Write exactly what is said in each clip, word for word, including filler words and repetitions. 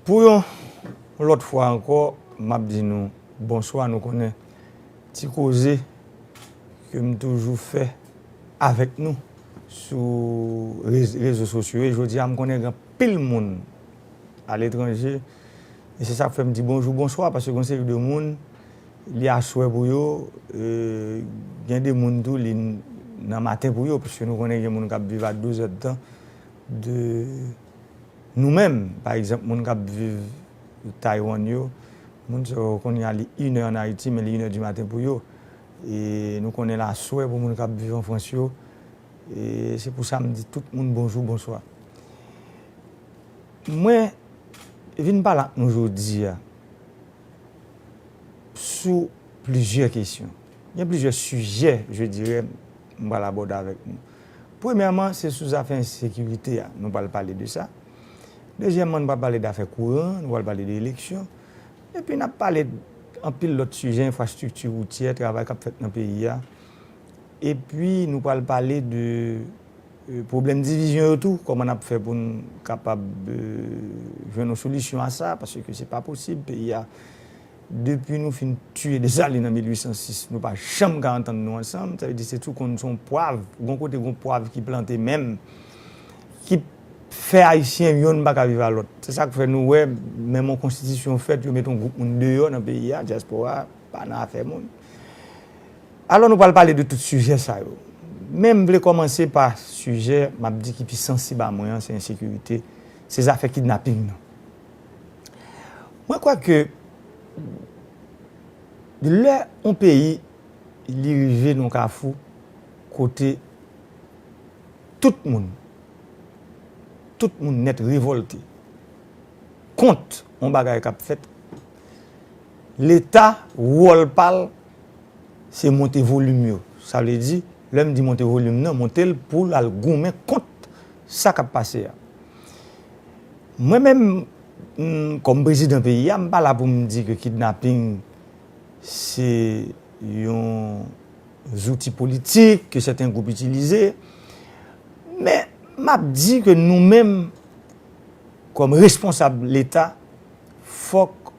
Pou yon lòt fwa ankò, m ap di nou bonswa. Nou konnen ti koze ke m toujou fè avèk nou sou rez-, rezo sosyo yo. E jodi a, m konnen gen anpil moun aletranje. E se sa k fè m di bonjou, bonswa, paske gen yon seri de moun, li aswè pou yo, e, gen de moun tou, li n-, nan maten pou yo, paske nou konnen gen moun k ap viv a douz èdtan de nou menm. Pa egzanp, moun k ap viv Taiwan yo, moun sa yo kounye a li inè ann Ayiti, men li inè di maten pou yo. E nou konnen l aswè pou moun k ap viv an Frans yo. E se pou sa m di tout moun bonjou, bonswa. Mwen vin pale ak nou jodi a sou plizyè kesyon. Gen plizyè sijè, je dirais, m pral abòde avèk nou. Premyèman, se sou zafè ensekirite a. Nou pral pale de sa. Dezyèmman, nou pral pale dafè kouran, nou pral pale de eleksyon. Epi n ap pale anpil lòt sijè, enfrastrikti woutyè, travay k ap fèt nan peyi a. Epi nou pral pale de, e, pwoblèm divizyon yo tou, kòman n ap fè pou n kapab, e, jwenn yon solisyon a sa, paske se pa posib, peyi a, depi nou fin tiye Desalin an mil uit san sis, nou pa janm ka antann nou ansanm. Sa vle di se tou konn se yon pwav, gon kote gon pwav ki plante menm, ki fè Ayisyen yonn pa ka viv a lòt. Se sa k fè nou wè, menm yon konstitisyon fèt, yo mete yon gwoup moun deyò nan peyi a, dyaspora pa nan afè moun. Alò, nou pral pale de tout sijè sa yo. Men m vle kòmanse pa sijè, m ap di, ki pi sansib a mwen an, se ensekirite, se zafè kidnaping nan. Mwen kwè ke lè yon peyi li rive nan kafou kote tout moun, tout moun nèt revòlte kont yon bagay k ap fèt, Leta, wòl pa l, se monte volim yo. Sa vle di, lè m di monte volim nan, monte l pou l al goumen kont sa k ap pase a. Mwen menm, m, kòm prezidan peyi a, m pa la pou m di ke kidnaping se yon zouti politik ke sèten gwoup itilize. Men, m ap di ke nou menm, kòm responsab Leta, fòk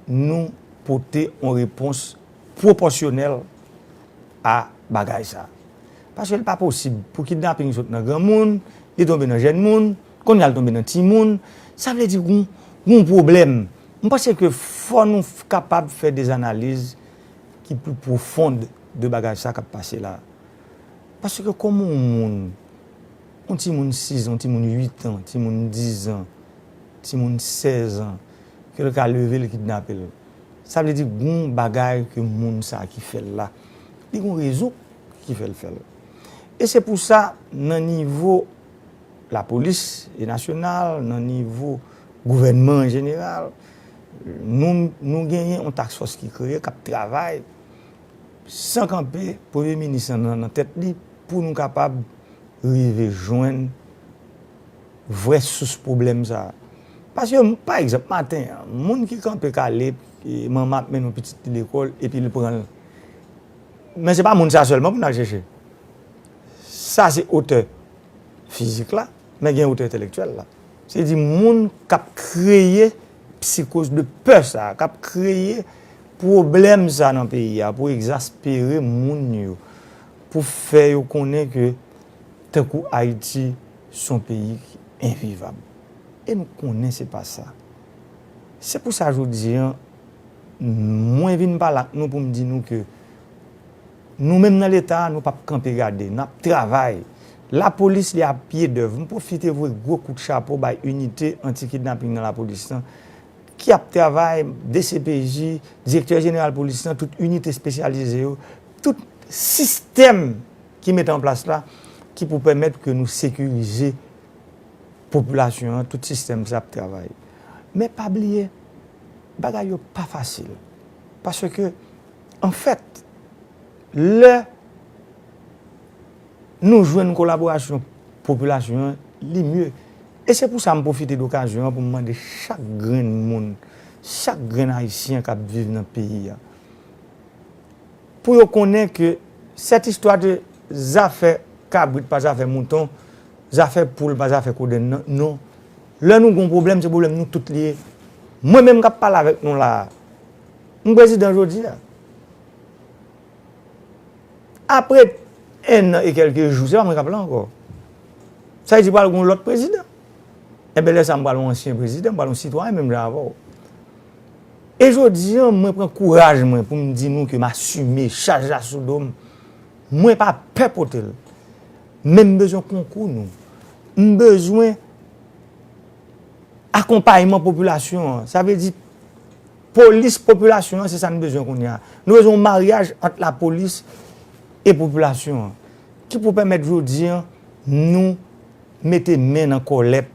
nou pote yon repons pwopòsyonèl a bagay sa. Paske l pa posib pou kidnaping sot nan granmoun, li tonbe nan jèn moun, kounye a l tonbe nan timoun. Sa vle di gon, gon pwoblèm. M panse ke fò nou f-, kapab fè de analiz ki pli pwofond de bagay sa k ap pase la. Paske kòman yon moun, yon timoun sis an, yon timoun uit an, timoun diz an, timoun sèz an, ke l ka leve l kidnape l. Sa vle di gon bagay ke moun sa ki fè l la, li gon rezon ki fè l fè l. E se pou sa, nan nivo lapolis e nasyonal, nan nivo gouvènman an jeneral, nou, nou genyen yon task force ki kreye, k ap travay san kanpe, premye minis lan nan, nan tèt li, pou nou kapab rive jwenn vrè sous pwoblèm sa a. Paske, pa egzanp, maten an, moun ki kanpe kale, e, manman ap mennen yon pitit li lekòl, epi l pran l. Men se pa moun sa sèlman pou n al chèche. Sa se otè fizik la, men gen otè entèlektyèl la. Se di moun k ap kreye psikoz de pè sa, k ap kreye pwoblèm sa nan peyi a, pou egzaspere moun yo, pou fè yo konnen ke tankou Ayiti se yon peyi ki envivab. E nou konnen se pa sa. Se pou sa jodi a, mwen vin pale ak nou pou m di nou ke nou menm nan Leta a, nou p ap kanpe gade, n ap travay. Lapolis, li a pye dèv. M pwofite voye gwo kout chapo bay inite anti-kidnaping nan lapolis lan, ki ap travay, D C P J, direktè jeneral polis lan, tout inite espesyalize yo, tout sistèm ki mete an plas la, ki pou pèmèt ke nou sekirize popilasyon an, tout sistèm sa ap travay. Men pa bliye, bagay yo pa fasil. Paske, anfèt, lè nou jwenn kolaborasyon popilasyon an, li mye. E se pou sa m pwofite de okazyon an pou m mande chak grenn moun, chak grenn Ayisyen k ap viv nan peyi a, pou yo konnen ke sèt istwa de zafè kabrit pa zafè mouton, zafè poul pa zafè kodenn nan, non. Lè nou gon pwoblèm, se pwoblèm nou tout li ye. Mwen menm k ap pale avèk nou la a, m prezidan jodi a. Apre en an e kèlke jou, se pa mwen k ap la ankò. Sa vle di pral gen yon lòt prezidan. Enben, lè sa a, m pral yon ansyen prezidan, m pral yon sitwayen menm jan avè w. E jodi a, mwen pran kouraj mwen pou m di nou ke m asime chaj la sou do m. Mwen pa pè pote l. Men m bezwen konkou nou. M bezwen akonpayman popilasyon an. Sa vle di, polis popilasyon an, se sa n bezwen kounye a. Nou bezwen yon maryaj ant lapolis e popilasyon an. Ki pou pèmèt jodi a, nou mete men nan kòlèt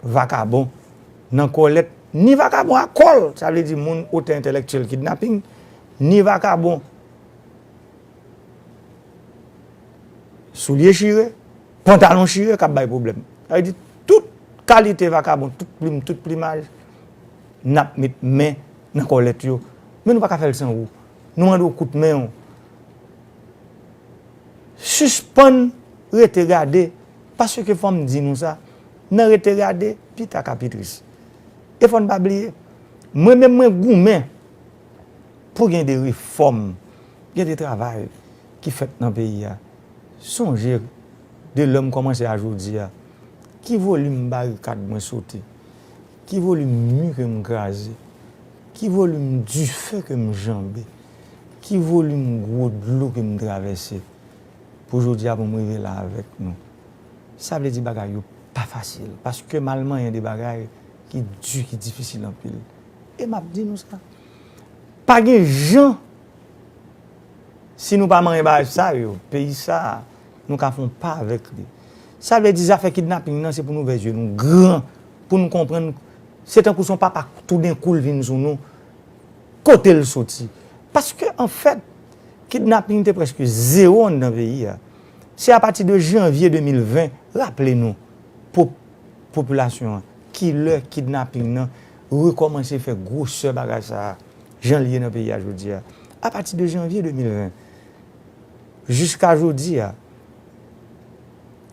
vakabon, nan kòlèt ni vakabon a kòl, sa vle di moun otè entèlektyèl kidnaping, ni vakabon soulye chire, pantalon chire k ap bay pwoblèm. Sa vle di tout kalite vakabon, tout plim, tout plimaj, n ap met men nan kòlèt yo. Men nou pa ka fè l san ou. Nou mande w kout men w. Sispann rete gade, paske fò m di nou sa, nan rete gade, pita ka pi tris. E fò n pa bliye, mwen menm mwen goumen pou gen de refòm, gen de travay ki fèt nan peyi a. Sonje, de lè m kòmanse a jodi a, ki volim barikad mwen sote, ki volim mi ke m kraze, ki volim dife ke m janbe, ki volim gwo dlo ke m travèse, pou jodi a pou m rive la avèk nou. Sa vle di bagay yo pa fasil, paske m al manyen de bagay ki di, ki difisil anpil. E m ap di nou sa. Pa gen jan, si nou pa manyen bagay sa yo, peyi sa a, nou ka fè yon pa avèk li. Sa vle di zafè kidnaping nan, se pou nou ouvè zye nou gran, pou nou konprann, se tankou se yon papa toudenkou l vin sou nou, kote l soti. Paske, anfèt, kidnaping te prèske zewo anndan peyi a. Se apati de janvye de mil ven, raple nou, pop-, popilasyon an, kilè kidnaping nan rekòmanse fè gwosè bagay sa a, jan l ye nan peyi a jodi a. Apati de janvye de mil ven, jiska jodi a,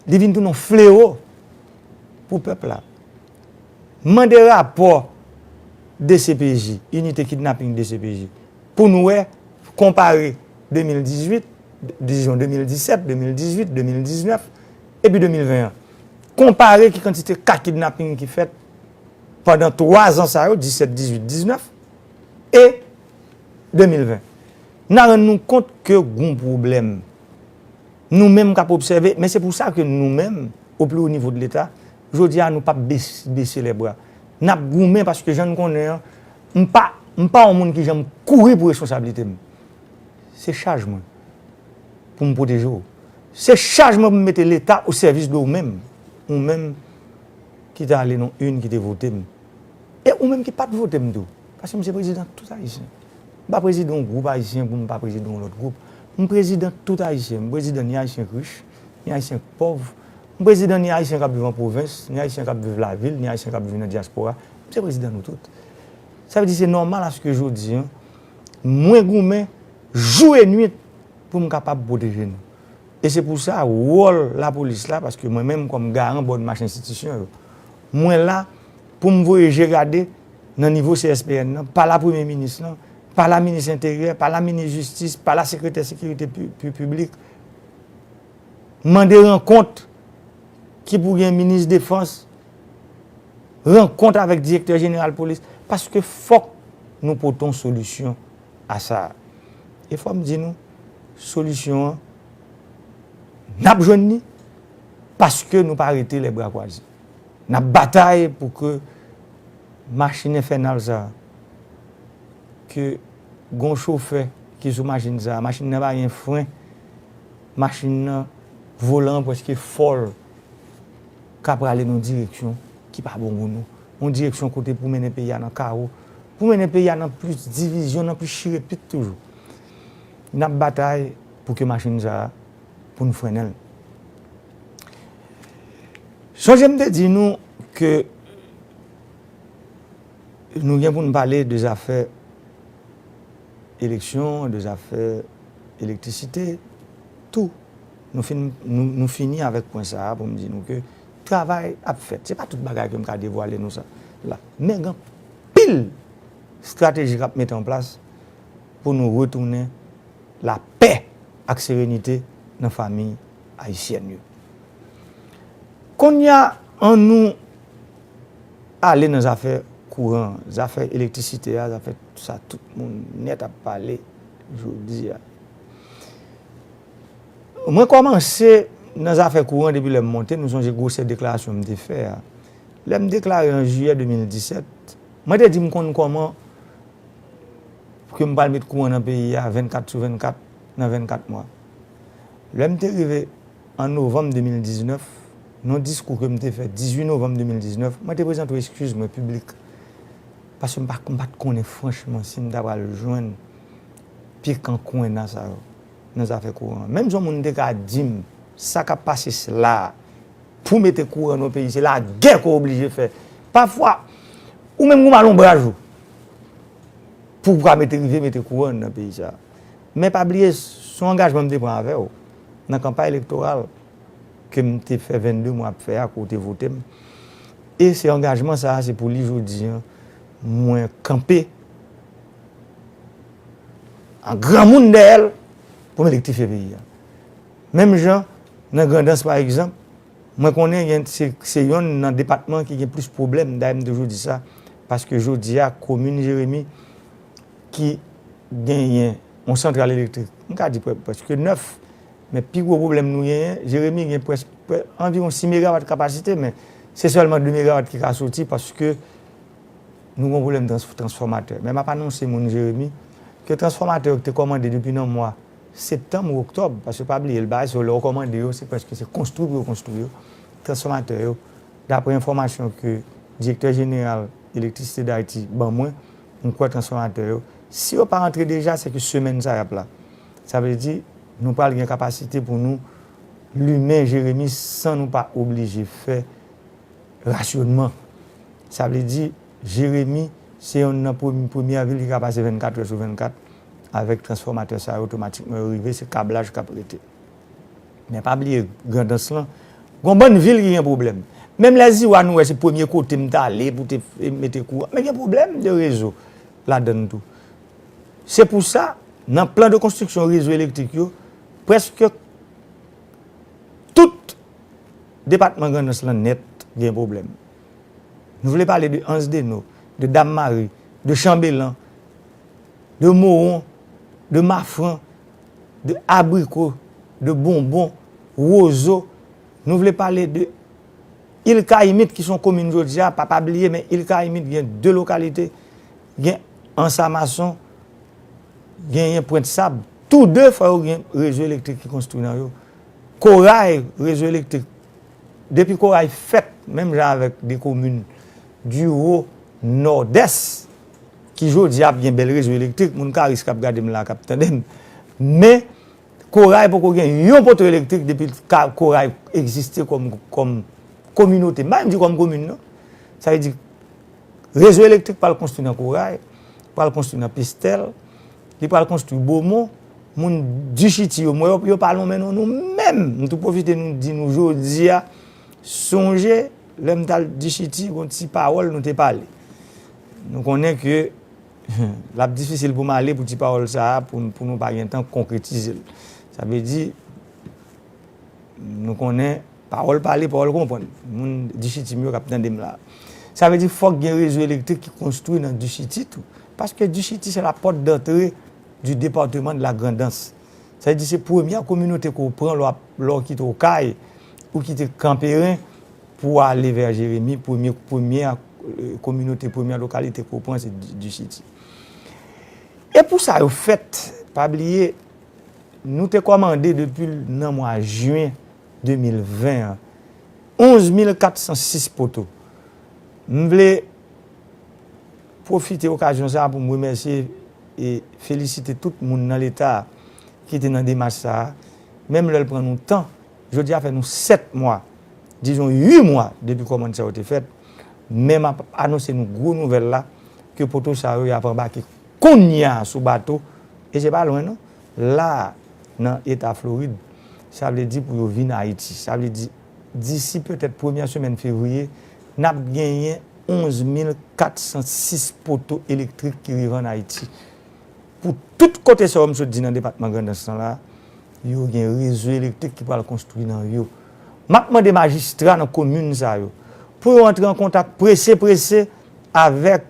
li vin tounen yon flewo pou pèp la. Mande rapò D C P J, Inite Kidnaping D C P J, pou nou wè, konpare de mil dizuit, dizon de mil disèt, de mil dizuit, de mil diznèf, epi de mil ven an. Konpare ki kantite ka kidnaping ki fèt pandan twa zan sa yo, disèt, dizuit, diznèf, e de mil ven. N a rann nou kont ke gon pwoblèm. Nou menm k ap obsève, men se pou sa ke nou menm, au plus haut niveau de l'État, jodi a nou p ap bes-, bese lè bra. N ap goumen paske jan n konnen an, m pa, m pa yon moun ki janm kouri pou responsablite m. Se chaj mwen pou m pwoteje w. Se chaj mwen pou m mete Leta o sèvis de ou menm. Ou menm ki te ale nan urn, ki te vote m. E ou menm ki pa t vote m tou. Paske m se prezidan tout Ayisyen. M pa prezidan yon gwoup ayisyen pou m pa prezidan yon lòt gwoup. M prezidan tout Ayisyen. M prezidan ni Ayisyen k rich, ni Ayisyen k pòv. M prezidan ni Ayisyen k ap viv an pwovens, ni Ayisyen k ap viv lavil, ni Ayisyen k ap viv nan dyaspora. M se prezidan nou tout. Sa vle di se nòmal aske jodi a, mwen goumen jou e nuit pou m kapab pwoteje nou. E se pou sa, wòl lapolis la, paske mwen menm kòm garan bòn mach enstitisyon yo, mwen la pou m voye je gade nan nivo C S P N nan, pa la premye minis lan, pa la minis enteryè, pa la minis jistis, pa la sekretè sekirite pi-, pi-, piblik. Mande rankont ki pou gen minis defans, rankont avèk direktè jeneral polis, paske fòk nou pote yon solisyon a sa a. E fò m di nou, solisyon an, n ap jwenn li, paske nou pa rete lè bra kwaze. N ap batay pou ke machin enfènal sa a, ke gon chofè ki sou machin sa a, machin nan pa gen fren, machin nan, volan an prèske fò l ka prale nan yon direksyon ki pa bon pou nou. Yon direksyon kote pou mennen peyi a nan kawo, pou mennen peyi a nan plis divizyon, nan plis chirepit toujou. N ap batay pou ke machin sa a, pou n frennen l. Sonje m te di nou ke nou gen pou n pale de zafè eleksyon, de zafè elektrisite, tou. Nou fin, nou, nou fini avèk pwen sa a pou m di nou ke travay ap fèt. Se pa tout bagay ke m ka devwale nou sa la. Men gen pil estrateji k ap mete an plas pou nou retounen lapè ak serenite nan fanmi ayisyèn yo. Kounye a, ann nou ale nan zafè kouran, zafè elektrisite a, zafè sa tout moun nèt ap pale jodi a. Mwen kòmanse nan zafè kouran depi lè m monte, nou sonje gwosè deklarasyon m te fè a. Lè m deklare an jiyè de mil disèt, mwen te di m konn kòman ke m pral met kouran nan peyi a vennkat sou vennkat nan vennkat mwa. Lè m te rive an novanm de mil diznèf, nan diskou ke m te fè dizuit novanm de mil diznèf, mwen te prezante yon eskiz mwen piblik. Paske m pa, m pa t konnen franchman si m ta pral jwenn pye kankwenna sa yo nan zafè kouran an. Menm jan moun te ka di m sa k ap pase la a, pou mete kouran nan peyi, se lagè ke w oblije fè. Pafwa, ou menm ou mal onbraj ou pou w ka mete, rive mete kouran nan peyi sa a. Men pa bliye, se yon angajman m te pran avè w nan kanpay elektoral ke m te fè vennde mwa ap fè a, ke w te vote m. E se angajman sa a, se pou li jodi a, mwen kanpe an granmoun dèyè l pou m elektrifye peyi a. Menm jan, nan Grandans, pa egzanp, mwen konnen gen, se, se yonn nan depatman ki gen plis pwoblèm, dayè m toujou di sa, paske jodi a, komin Jeremi ki genyen yon santral elektrik, m ka di prè-, prèske nèf, men pi gwo pwoblèm nou genyen, Jeremi gen près-, prè-, anviwon sis megawat kapasite, men se sèlman de megawat ki ka soti paske nou gen pwoblèm trans-, transfòmatè. Men m ap anonse moun Jeremi ke transfòmatè yo ki te kòmande depi nan mwa septanm ou oktòb, paske pa bliye, l bagay sa yo, lè yo kòmande yo, se prèske se konstwi pou yo konstwi yo. Transfòmatè yo, daprè enfòmasyon ke direktè jeneral Elektrisite Dayiti ban mwen, m kwè transfòmatè yo, si yo pa antre deja, se ke semèn sa y ap la. Sa vle di, nou pral gen kapasite pou nou limen Jeremi san nou pa oblije fè rasyonman. Sa vle di, Jeremi se yonn nan premye, premyè vil ki ka pase vennkat è sou vennkat avèk transfòmatè sa yo, otomatikman yo rive, se kablaj k ap rete. Men pa bliye, Grandans lan, gon bann vil ki gen pwoblèm. Menm Lèziwa, nou wè se premye kote m t ale pou te mete kouran. Men gen pwoblèm de rezo ladann tou. Se pou sa, nan plan de konstriksyon rezo elektrik yo, prèske tout depatman Grandans lan nèt gen pwoblèm. Nou vle pale de Anse des Naux, de Dame Marie, de Chanbelan, de Mowon, de Mafran, de Abriko, de Bonbon, Wozo. Nou vle pale de Il Kayimit, ki se yon komin jodi a, pa, pa bliye, men Il Kayimit gen de lokalite, gen Anse à Maçon, genyen Pwent Sab. Tou de, fò yo gen rezo elektrik ki konstwi nan yo. Koray, rezo elektrik. Depi Koray fèt, menm jan avèk de komin di wo Nòdès, ki jodi a ap gen bèl rezo elektrik, moun Karis k ap gade m la, k ap tande m. Men, Koray poko gen yon poto elektrik depi ka-, Koray egziste kòm, kòm kominote. M pa menm di kòm komin, non. Sa vle di, rezo elektrik pral konstwi nan Koray, pral konstwi nan Pestèl, li pral konstwi Bomon. Moun Dichiti yo, m wè yo, yo pa lonmen non nou menm. M tou pwofite nou di nou jodi a, sonje, lè m t al Dichiti, gon ti pawòl nou te pale. Nou konnen ke l ap difisil pou m ale pou ti pawòl sa a, pou, pou nou pa gentan konkretize l. Sa vle di, nou konnen, pawòl pale, pawòl konprann. Moun Dichiti m yo k ap tande m la. Sa vle di, fòk gen rezo elektrik ki konstwi nan Dichiti tou. Paske Dichiti, se la porte d'entrée du département de la Grand'Anse. Sa vle di, se premyè kominote ke w pran lè w ap, lè w kite Okay, ou kite Kanperen, pou w ale vè Jeremi, premye, premyè, eh, kominote, premyè lokalite ke w pran, se Di-, Dichiti. E pou sa yo fèt, pa bliye, nou te kòmande depi nan mwa jen de mil ven an, onz mil kat san sis poto. M vle pwofite okazyon sa a pou m remèsye e felisite tout moun nan Leta ki te nan demach sa a. Menm lè l pran nou tan, jodi a fè nou sèt mwa, dizon uit mwa depi kòmand sa yo te fèt. Men m ap anonse nou gwo nouvèl la, ke poto sa yo, y ap anbake kounye a sou bato, e se pa lwen non, la a, nan eta Florid. Sa vle di pou yo vin Ayiti. Sa vle di, disi petèt premyè semèn fevriye, n ap genyen onz mil kat san sis poto elektrik ki rive ann Ayiti. Pou tout kote sa yo m sot di nan depatman Grandans lan la, yo gen rezo elektrik ki pral konstwi nan yo. M ap mande majistra nan komin sa yo pou yo antre an kontak prese prese avèk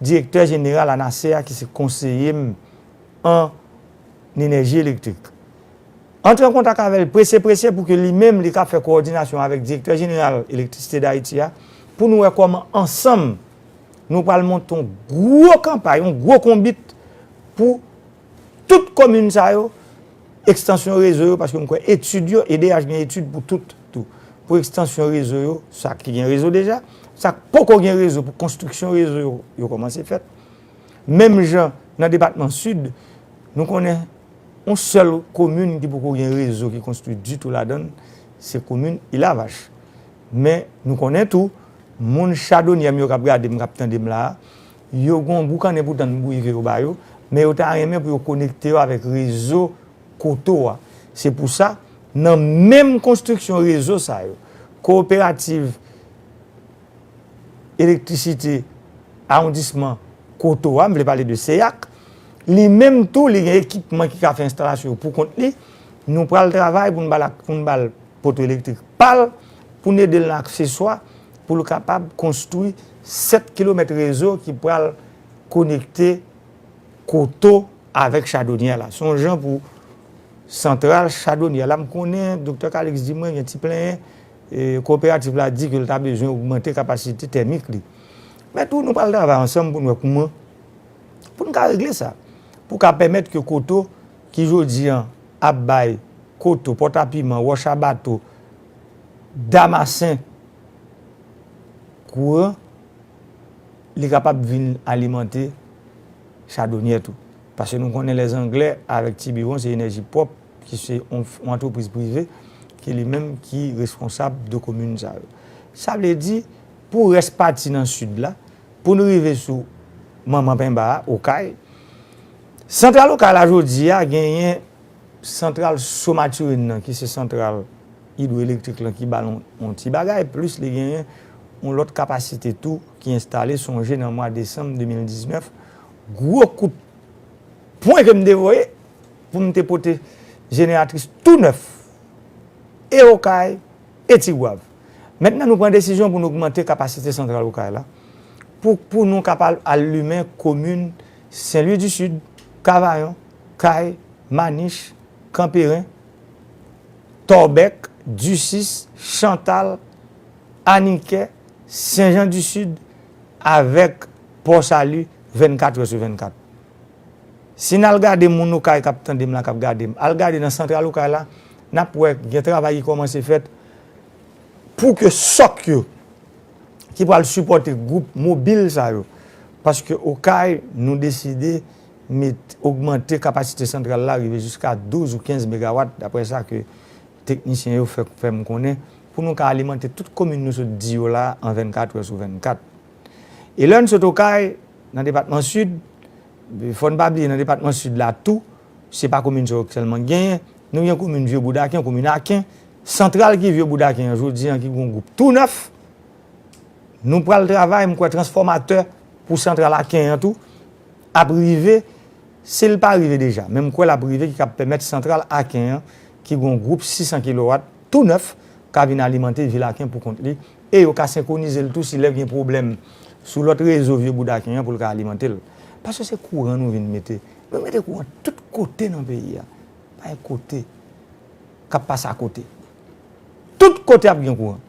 direktè jeneral ANASE a ki se konseye m an enèji elektrik. Antre an kontak avè l prese prese pou ke li menm li ka fè kowòdinasyon avèk direktè jeneral Elektrisite Dayiti a pou nou wè kòman ansanm nou pral monte yon gwo kanpay, yon gwo konbit pou tout komin sa yo, ekstansyon rezo yo, paske m kwè etid yo, EDH gen etid pou tout tou. Pou ekstansyon rezo yo, sa ki gen rezo deja, sa k poko gen rezo pou konstriksyon rezo yo, yo kòmanse fèt. Menm jan nan depatman Sid, nou konnen yon sèl komin ki poko gen rezo ki konstwi ditou ladan l, se komin Ilavach. Men nou konnen tou, moun Chadonyè m yo k ap gade m, k ap tande m la a, yo gen yon boukannen pou tann bouyi ke yo ba yo, men yo ta renmen pou yo konekte yo avèk rezo Koto a. Se pou sa, nan menm konstriksyon rezo sa yo, Kowoperativ Elektrisite Awondisman Koto a, m vle pale de CEAC, li menm tou, li gen ekipman ki ka fè enstalasyon yo pou kont li. Nou pral travay pou n ba l, pou n ba l poto elektrik pa l, pou n ede l nan akseswa, pou l kapab konstwi sèt kilomèt rezo ki pral konekte Koto avèk Chadonyè la. Se yon jan pou santral Chadonyè la. M konnen Doktè Calix di mwen gen ti plenyen, e, kowoperativ la di ke l ta bezwen ogmante kapasite tèmik li. Men tou, nou pral travay ansanm pou n wè kouman, pou n ka regle sa. Pou ka pèmèt ke Koto, ki jodi an ap bay Koto, Pòtapiman, Wòch a Bato, Damasen kouran, li kapab vin alimante Chadonyè tou. Paske nou konnen Lèzanglè avèk Tibiwon se Enèji Pwòp ki se yon, yon antrepriz prive ki li menm ki responsab de komin sa yo. Sa vle di, pou rès pati nan Sid la, pou n rive sou Manman Penba a, Okay, santral Okay la jodi a genyen santral Somaturen nan, ki se santral idwoelektrik lan ki ba l yon, yon ti bagay, plis li genyen yon lòt kapasite tou ki enstale. Sonje nan mwa desanm de mil diznèf, gwo kout pwen ke m te voye pou m te pote jeneratris tou nèf, e Okay, e Tigwav. Mentnan, nou pran desizyon pou n ogmante kapasite santral Okay la, pou, pou nou kapab alimen komin Sen Lwi di Sid, Kavayon, Kay, Manich, Kanperen, Tòbèk, Disis, Chantal, Anikè, Sen Jan di Sid, avèk Pò Sali vennkat è sou vennkat. Si n al gade moun Okay k ap tande m la, k ap gade m, al gade nan santral Okay la, n ap wè gen travay ki kòmanse fèt pou ke sòk yo ki pral sipòte gwoup mobil sa yo. Paske Okay, nou deside met, ogmante kapasite santral la rive jiska douz ou kenz megawat, daprè sa ke teknisyen yo fè, fè m konnen, pou nou ka alimante tout komin nou sot di yo la an vennkat è sou vennkat. E lè n sot Okay, nan depatman Sid, fò n pa bliye nan depatman Sid la tou, se pa komin sa yo sèlman k genyen. Nou gen komin Vye Boudaken, komin Aken, santral ki Vye Boudaken an, jodi an ki gen yon gwoup tou nèf. Nou pral travay, m kwè transfòmatè pou santral Aken an tou ap rive. Si l pa rive deja, men m kwè l ap rive, ki kab pèmèt santral Aken an, ki gen yon gwoup sis san kilowat tou nèf, ka vin alimante vil Aken pou kont li, e yo ka senkwonize l tou si lè gen pwoblèm sou lòt rezo Vye Boudaken an pou l ka alimante l. Paske se kouran nou vin mete. Nou mete kouran tout kote nan peyi a. Pa gen kote k ap pase akote. Tout kote ap gen kouran.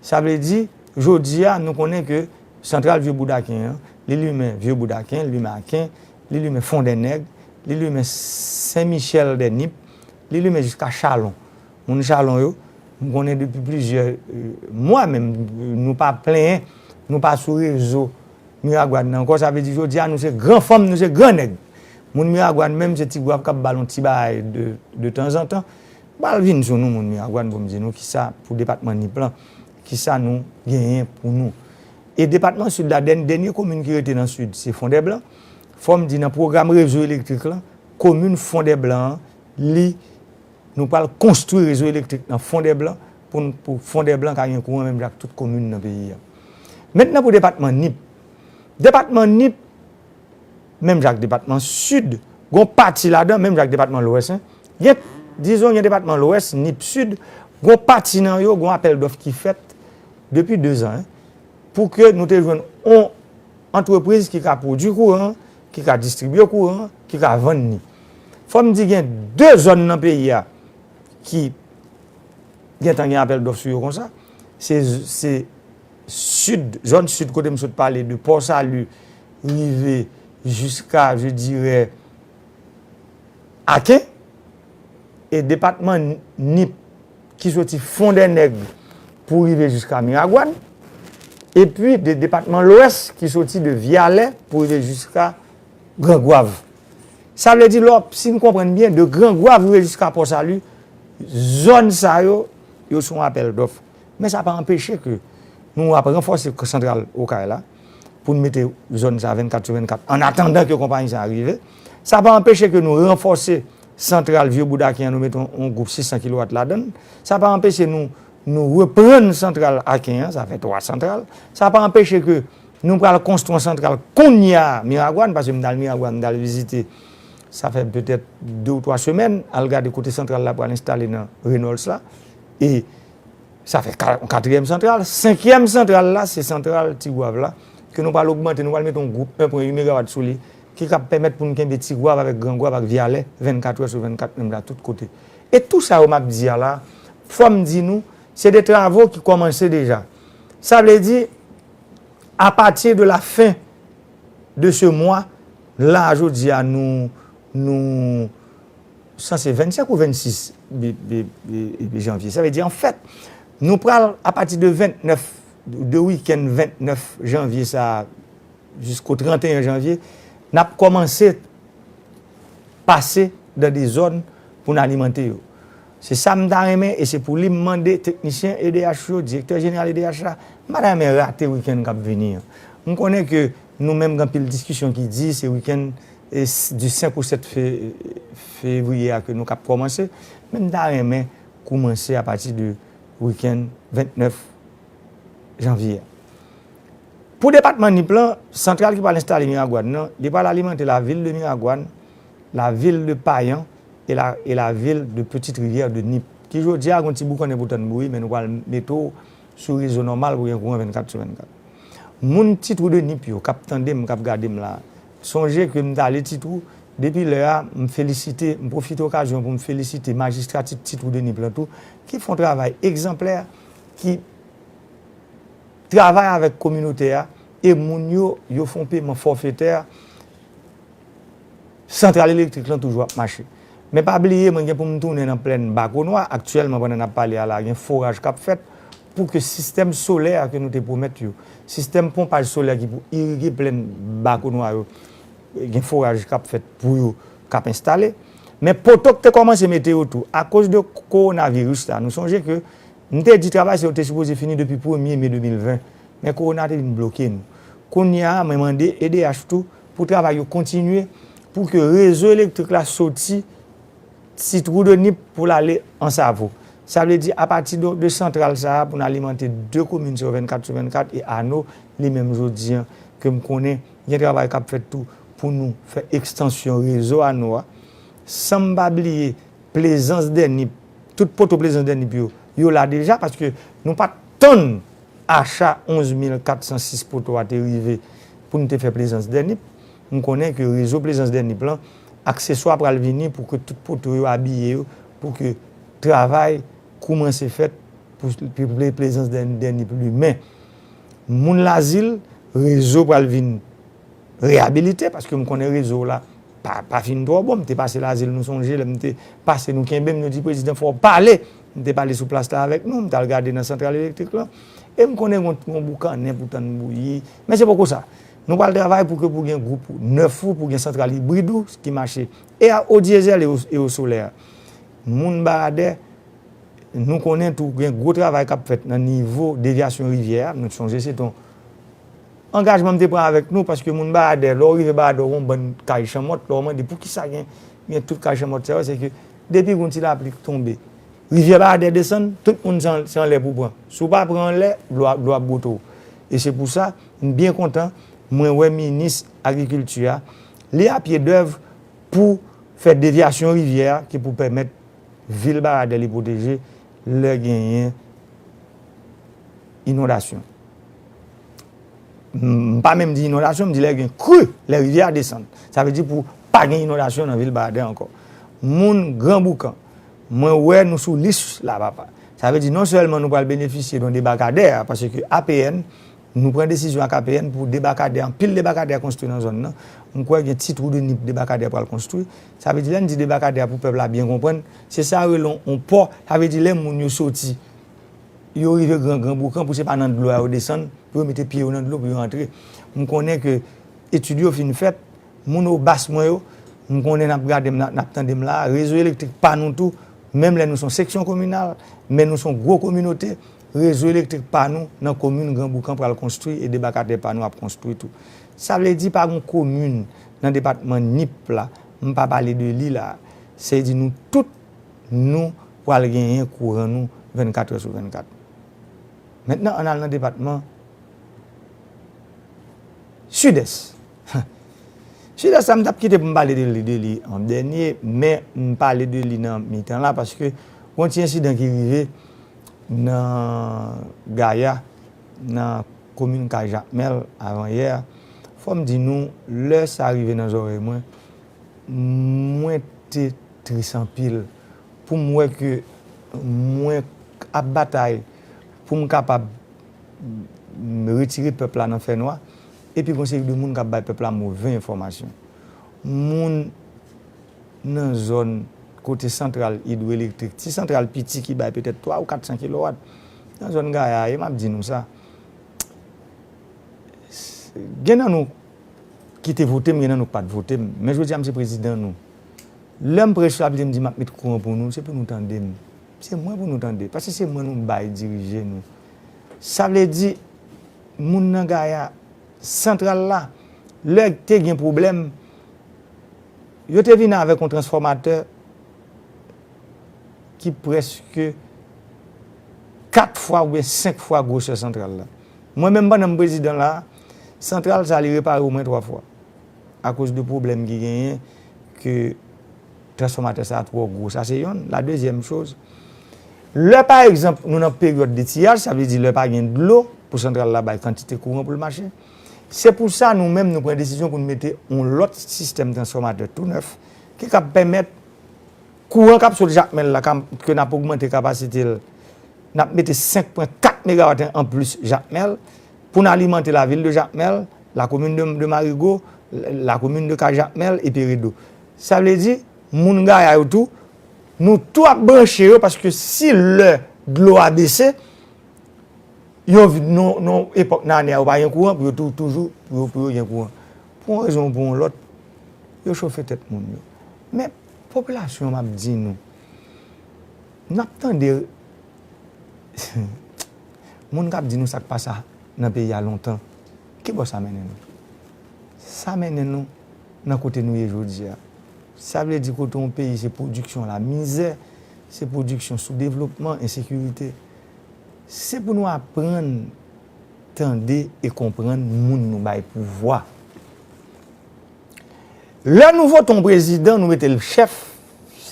Sa vle di, jodi a, nou konnen ke santral Vye Boudaken an, li limen Vye Boudaken, li limen Aken, li limen Fondènèg, li limen Sen Michèl dè Nip, li limen jiska Chalon. Moun Chalon yo, m konnen depi plizyè, e, mwa menm, nou pa plenyen, nou pa sou rezo Miragwàn nan ankò. Sa vle di jodi a, nou se gran fanm, nou se gran nèg. Moun Miragwàn menm, se Ti Gwav k ap ba l yon ti bagay de, de tanzantan. M pral vin sou nou, moun Miragwàn, pou m di nou kisa pou depatman Nip lan, kisa nou genyen pou nou. E depatman Sid la, dèn-, dènye komin ki rete nan Sid, se Fondèblan. Fò m di, nan pwogram rezo elektrik lan, komin Fondèblan an, li, nou pral konstwi rezo elektrik nan Fondèblan pou n, pou Fondèblan ka gen kouran menm jan ak tout komin nan peyi a. Mentnan pou depatman Nip. Depatman Nip, menm jan ak depatman Sid, gon pati ladan, menm jan ak depatman Lwès, en. Gen, dizon, gen depatman Lwès, Nip Sid, gon pati nan yo, gon apèl dòf ki fèt depi de zan, en, pou ke nou te jwenn on antrepriz ki ka pwodui kouran, ki ka distribye kouran, ki ka vann li. Fò m di gen de zòn nan peyi a ki gentan gen apèl dòf sou yo konsa. Se, se Sid, zòn Sid kote m sot pale de Port Salut, rive jiska, je dirais, Aken, e depatman Nip ki soti Fondènèg pou rive jiska Miragwàn, epi de depatman Lwès ki soti de Vyalè pou rive jiska Gran Gwav. Sa vle di, lè w, si n konprann byen, de Gran Gwav rive jiska Port Salut, zòn sa yo, yo se yon apèl dòf. Men sa pa anpeche ke nou ap ranfòse santral Okay la, pou n mete zòn sa vennkat sou vennkat, an atandan ke konpayi sa rive. Sa pa anpeche ke nou ranfòse santral Vye Boud Aken an, nou mete yon, yon gwoup sis san kilowat ladan l. Sa pa anpeche nou, nou reprann santral Aken an, sa fè twa santral. Sa pa anpeche ke nou pral konstwi yon santral kounye a Miragwàn, paske m t al Miragwàn, m t al vizite, sa fè petèt de ou twa semèn, al gade kote santral la pral enstale nan Reynolds la. E sa fè ka-, yon katriyèm santral. Senkyèm santral la, se santral Tigwav la, ke nou pral ogmante, nou pral mete yon gwoup en pwen uit megawat sou li, ki kab pèmèt pou n kenbe Tigwav avèk Gran Gwav ak Vyalè vennkat è sou vennkat, menm jan tout kote. E tou sa yo m ap di a la, fò m di nou, se de travo ki kòmanse deja. Sa vle di, à partir de la fin de ce mois, la, jodi a, nou, nou sanse vennsenk ou vennsis bi-, bi-, bi-, bi janvye. Sa vle di, anfèt, nou pral, apati de ventnèf, de wikenn ventnèf janvye sa a, jisko tranteyen janvye, n ap kòmanse pase nan de zòn pou n alimante yo. Se sa m ta renmen, e se pou li m mande teknisyen E D H yo, direktè jeneral E D H la, m pa ta renmen rate wikenn k ap vini an. M konnen ke nou menm gen anpil diskisyon ki di se wikenn, e, s-, di senk ou sèt fe-, fevriye a ke nou k ap kòmanse, men m ta renmen kòmanse apati de wikenn ventnèf janvye a. Pou depatman Nip lan, santral ki pral enstale Miragwàn nan, li pral alimante lavil de Miragwàn, lavil de Payan e la, e lavil de Petite Rivière de Nip, ki jodi a gon ti boukannen pou tann bouyi, men nou pral mete w sou rezo nòmal pou gen kouran vennkat sou vennkat. Moun Ti Twou de Nip yo k ap tande m, k ap gade m la, sonje ke m t ale Ti Twou, depi lè a, m felisite, m pwofite okazyon pou m felisite majistra Ti, Ti Twou de Nip lan tou, ki fè yon travay egzanplè, ki travay avèk kominote a, e moun yo, yo fè yon peman fòfetè, santral elektrik lan toujou ap mache. Men pa bliye, mwen gen pou m tounen nan plèn Bakonwa, aktyèlman, pandan n ap pale a la, gen foraj k ap fèt pou ke sistèm solè a ke nou te pwomèt yo, sistèm ponpaj solè ki pou irige plèn Bakonwa yo, gen foraj k ap fèt pou yo, k ap enstale. Men poto k te kòmanse mete yo tou, akoz de kowonaviris la, nou sonje ke m te di travay sa yo te sipoze fini depi premye me de mil ven, men kowona te vin bloke nou. Kounye a, mwen mande E D H tou pou travay yo kontinye, pou ke rezo elektrik la soti Ti Twou de Nip pou l ale Ansavo. Sa vle di, apati de, de santral sa a, pou n alimante de komin sa yo vennkat sou vennkat, e Ano, li menm jodi an, ke m konnen, gen travay k ap fèt tou pou nou fè ekstansyon rezo Ano a. San m pa bliye, Plezans dè Nip, tout poto Plezans dè Nip yo, yo la deja, paske nou pa t tann acha onz mil kat san sis poto a te rive pou n te fè Plezans dè Nip. M konnen ke rezo Plezans dè Nip lan, akseswa pral vini pou ke tout poto yo abiye yo, pou ke travay koumanse fèt pou, pou Plezans dè, dè Nip limen. Moun Lazil, rezo pral vin reyabilite, paske m konnen rezo w la pa, pa fin twò bon. M te pase Lazil, nou sonje, lè m te pase, nou kenbe m, nou di, "Prezidan, fò w pale." M te pale sou plas la avèk nou, m t al gade nan santral elektrik lan. E m konnen gon, gon boukannen pou tann bouyi. Men se poko sa. Nou pral travay pou ke pou gen gwoup nèf ou, pou gen santral ibrid ou ki mache. E a, o dyezèl e o, e o solè. Moun Baradè, nou konnen tou gen gwo travay k ap fèt nan nivo devyasyon rivyè a. Nou sonje se t on angajman m te pran avèk nou, paske moun Baradè, lè w rive Baradè, w gen yon bann kay chanmòt, lè w mande poukisa gen, gen tout kay chanmòt sa yo, se ke depi gon ti lapli tonbe, rivyè Baradè desann, tout moun se an, se anlè pou pran. Si w pa pran anlè, dlo a, dlo ap bwote w. E se pou sa, m byen kontan, mwen wè minis agrikilti a, li a pye dèv pou fè devyasyon rivyè a ki pou pèmèt vil Baradè li pwoteje lè genyen inondasyon. M pa menm di inondasyon, m di lè gen kri, lè rivyè a desann. Sa vle di pou pa gen inondasyon nan vil Baradè ankò. Moun Gran Boukan, mwen wè nou sou lis la, papa. Sa vle di non sèlman nou pral benefisye nan debakadè a, paske A P N, nou pran desizyon ak A P N pou debakadè, anpil debakadè konstwi nan zòn nan. M kwè gen ti twou de Nip debakadè pral konstwi. Sa vle di lè n di debakadè pou pèp la byen konprann, se sa yo rele yon pò. Sa vle di lè moun yo soti, yo rive Gran Gran Boukan pou se pa nan dlo a yo desann, pou yo mete pye yo nan dlo pou yo antre. M konnen ke etid yo fin fèt, moun Obas mwen yo, m konnen n ap gade m, n ap tande m la, rezo elektrik pa nou tou, menm lè nou se yon seksyon kominal, men nou se yon gwo kominote, rezo elektrik pa nou nan komin Gran Boukan pral konstwi e debakadè pa nou ap konstwi tou. Sa vle di pa gen komin nan depatman Nip la, m pa pale de li la, se di nou tout nou pral genyen kouran nou vennkat è sou vennkat. Mentnan, ann al nan depatman Sidès. Sidès la, m t ap kite pou m pale de li, de li an dènye, men m pale de li nan mitan la, paske yon ti ensidan ki rive nan Gaya, nan komin Kay Jakmèl, avanyè. Fò m di nou, lè sa rive nan zòrèy mwen, mwen te tris anpil pou m wè ke mwen ap batay pou m kapab retire pèp la nan fènwa, epi gon seri de moun k ap bay pèp la move enfòmasyon. Moun nan zòn kote santral idwoelektrik, ti santral piti ki bay petèt twa ou kat san kilowat, nan zòn Gaya, e m ap di nou sa, gen nan nou ki te vote m, gen nan nou k pa t vote m. Men jodi a, m se prezidan nou. Lè m pran responsablite, m di m ap met kouran pou nou, se pou nou tande m. Se mwen pou nou tande. Paske se mwen nou bay dirije nou. Sa vle di, moun nan Gaya, santral la, lè te gen pwoblèm, yo te vini avèk yon transfòmatè ki prèske kat fwa oubyen senk fwa gwosè santral la. Mwen menm, pandan m prezidan la, santral sa li repare omwen twa fwa akoz de pwoblèm ki genyen ke transfòmatè sa twò gwo. Sa se yonn. La dezyèm choz, lè pa egzanp nou nan peryòd de tiyaj, sa vle di lè pa gen dlo pou santral la bay kantite kouran pou l mache, se pou sa nou menm nou pran desizyon pou nou mete yon lòt sistèm transfòmatè tou nèf ki kab pèmèt kouran k ap sot Jakmèl la, ke n ap ogmante kapasite l, n ap mete senk pwen kat megawat anplis Jakmèl pou n alimante lavil de Jakmèl, lakomin de, de Marigo, lakomin de Kay Jakmèl epi Redo. Sa vle di, moun Gaya yo tou, nou tou ap branche yo paske si lè dlo a bese, yo vin nan, nan epòk nan ane a, yo pa gen kouran, pou yo tou, toujou, pou yo, pou yo gen kouran. Pou yon rezon ou pou yon lòt, yo chofe tèt moun yo. Men, popilasyon an, m ap di nou, n ap tande moun k ap di nou sa k pase nan peyi a lontan. Ki bò sa mennen nou? Sa mennen nou nan kote nou ye jodi a. Sa vle di kote yon peyi se pwodiksyon lamizè, se pwodiksyon soudevlopman, ensekirite. Se pou nou aprann tande e konprann moun nou bay pouvwa. Lè nou vote yon prezidan, nou mete l chèf,